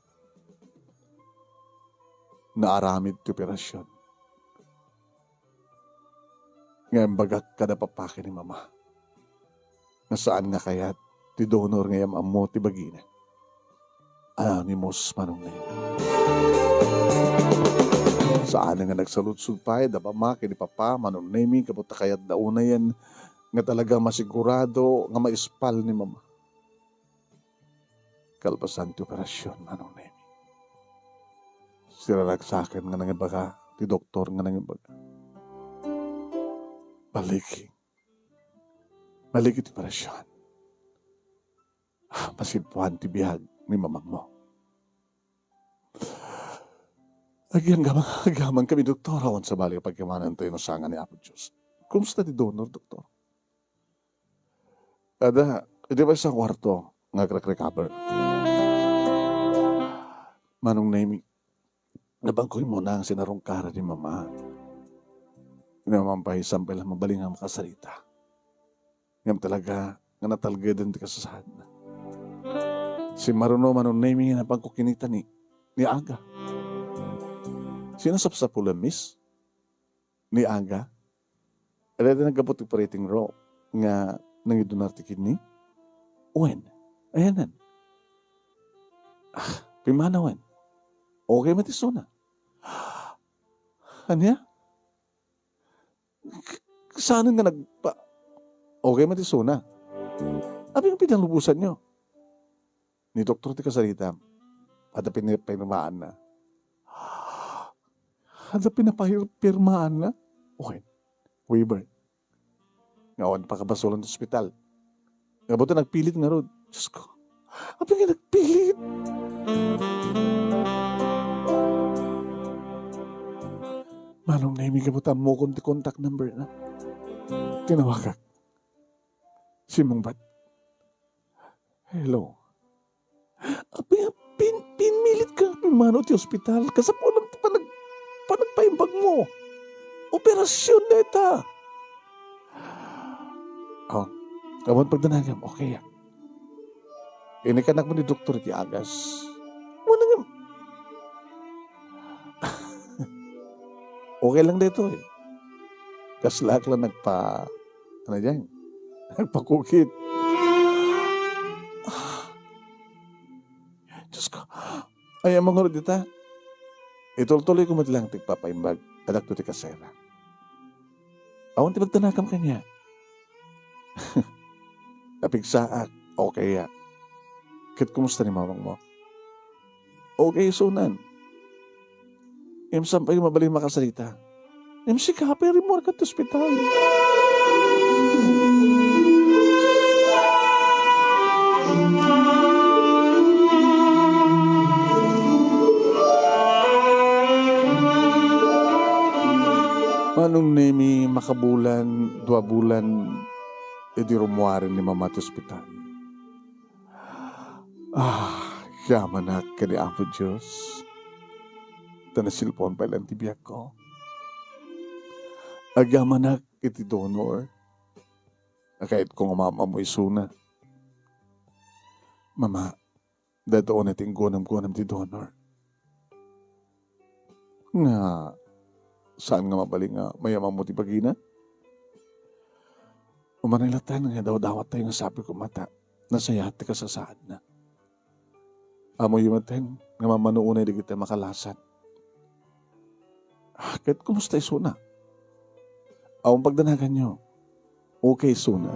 Naaramid ti operasyon. Nga imbagak kada papa ken ni mama nga saan nga kayat ti donor nga yam-ammo ti bagina. Anonymous, Manong Nemy. Saan nga nagsaludsod pay da mama ken ni papa, Manong Nemy, gapu ta kayatda unayen nga talaga masigurado nga maispal ni mama. Kalpasan ti operasyon, Manong Nemy, siraragsaken nga nangibaga ti doktor nga nangibaga, "Baliki. Baliki ti operasyon. Ah, masilpuan ti biag ni mamangmo." Agyanggaman, agyamankami, doktor, awan sabali a pagyamanantayo no saan nga ni Apo Dios. Kumusta ti donor, doktor? Adda, idi maysa a kuarto, nga agrekrecover. Manong Nemi, nabangko imuna nga sinarungkaran ni Mama. Ni Mama pay, saan pay la mabalin nga makasarita. Ngem talaga nga natalgeden ti kasasaadna. Simmaruno, Manong Nemi, nga nabangko kinita ni, ni Aga. Sino sapsapulan, miss? Ni Aga? Adda ti naggapu ti operating room nga nangidunar ti kidney? Wen? Ayanna. Ah, pimmanawen. Okay met isuna. Ania? K-, saanen nga nagpa-, okay met isuna. Apay nga pinalubosanyo? Ni doktor ti kasaritam. Adda pinipirmaanna. Adda pinapirmaanna? Okay. Waiver. Nga awan pakabasolan ti ospital. Nga buta nagpilit ngarud. Diyos ko. Apay nga nagpilit? Manong Nemi, nga buta ammokon ti contact number na. Tinawagak. Simmungbat. Hello. Apay nga pin-, pinmilit ka pimmano ti ospital. Kasapulan ti panag-, panagpaimbag mo. Operasyon na ita. Oh, awan pagdanagam. Okay, ah. Inikanak mo ni doktor iti agas. Wala nga. Okay lang daytoy. Kaslaak lang nagpa-, ano diyan? Nagpakukit. Ah. Diyos ko. Ay, amangan dita. Itultuloy ko met lang ti pagpaimbag. Adakto ti kasera. Awan ti pagdanagam kaniak. Napigsaak. Okay, ah. Ket kumusta ni mamang mo? Okay, isunan. Ngem saan pay mabalin makasarita? Ngem sika, pay rimmuarka ti ospital. Manong Nemi, makabulan, dua bulan, idi rummuaren ni Mama ti ospital. Ah, agyamanak ken ni Apo Dios. Ta nasilpuan pay laeng ti biagko. Agyamanak iti donor. Kayatko nga maam-ammo isuna. Mama, dayta unay ti inggunam-gunam ti donor. Nga saan nga mabalin nga mayam-ammo ti bagina? Umanay latta nga dawdawattayo nga sapay koma ta nasayaat ti kasasaadna. Ammoyo metten nga mammano unay dagiti makalasat. Ah, ket kumusta isuna? Awan pagdanaganyo. Okay isuna.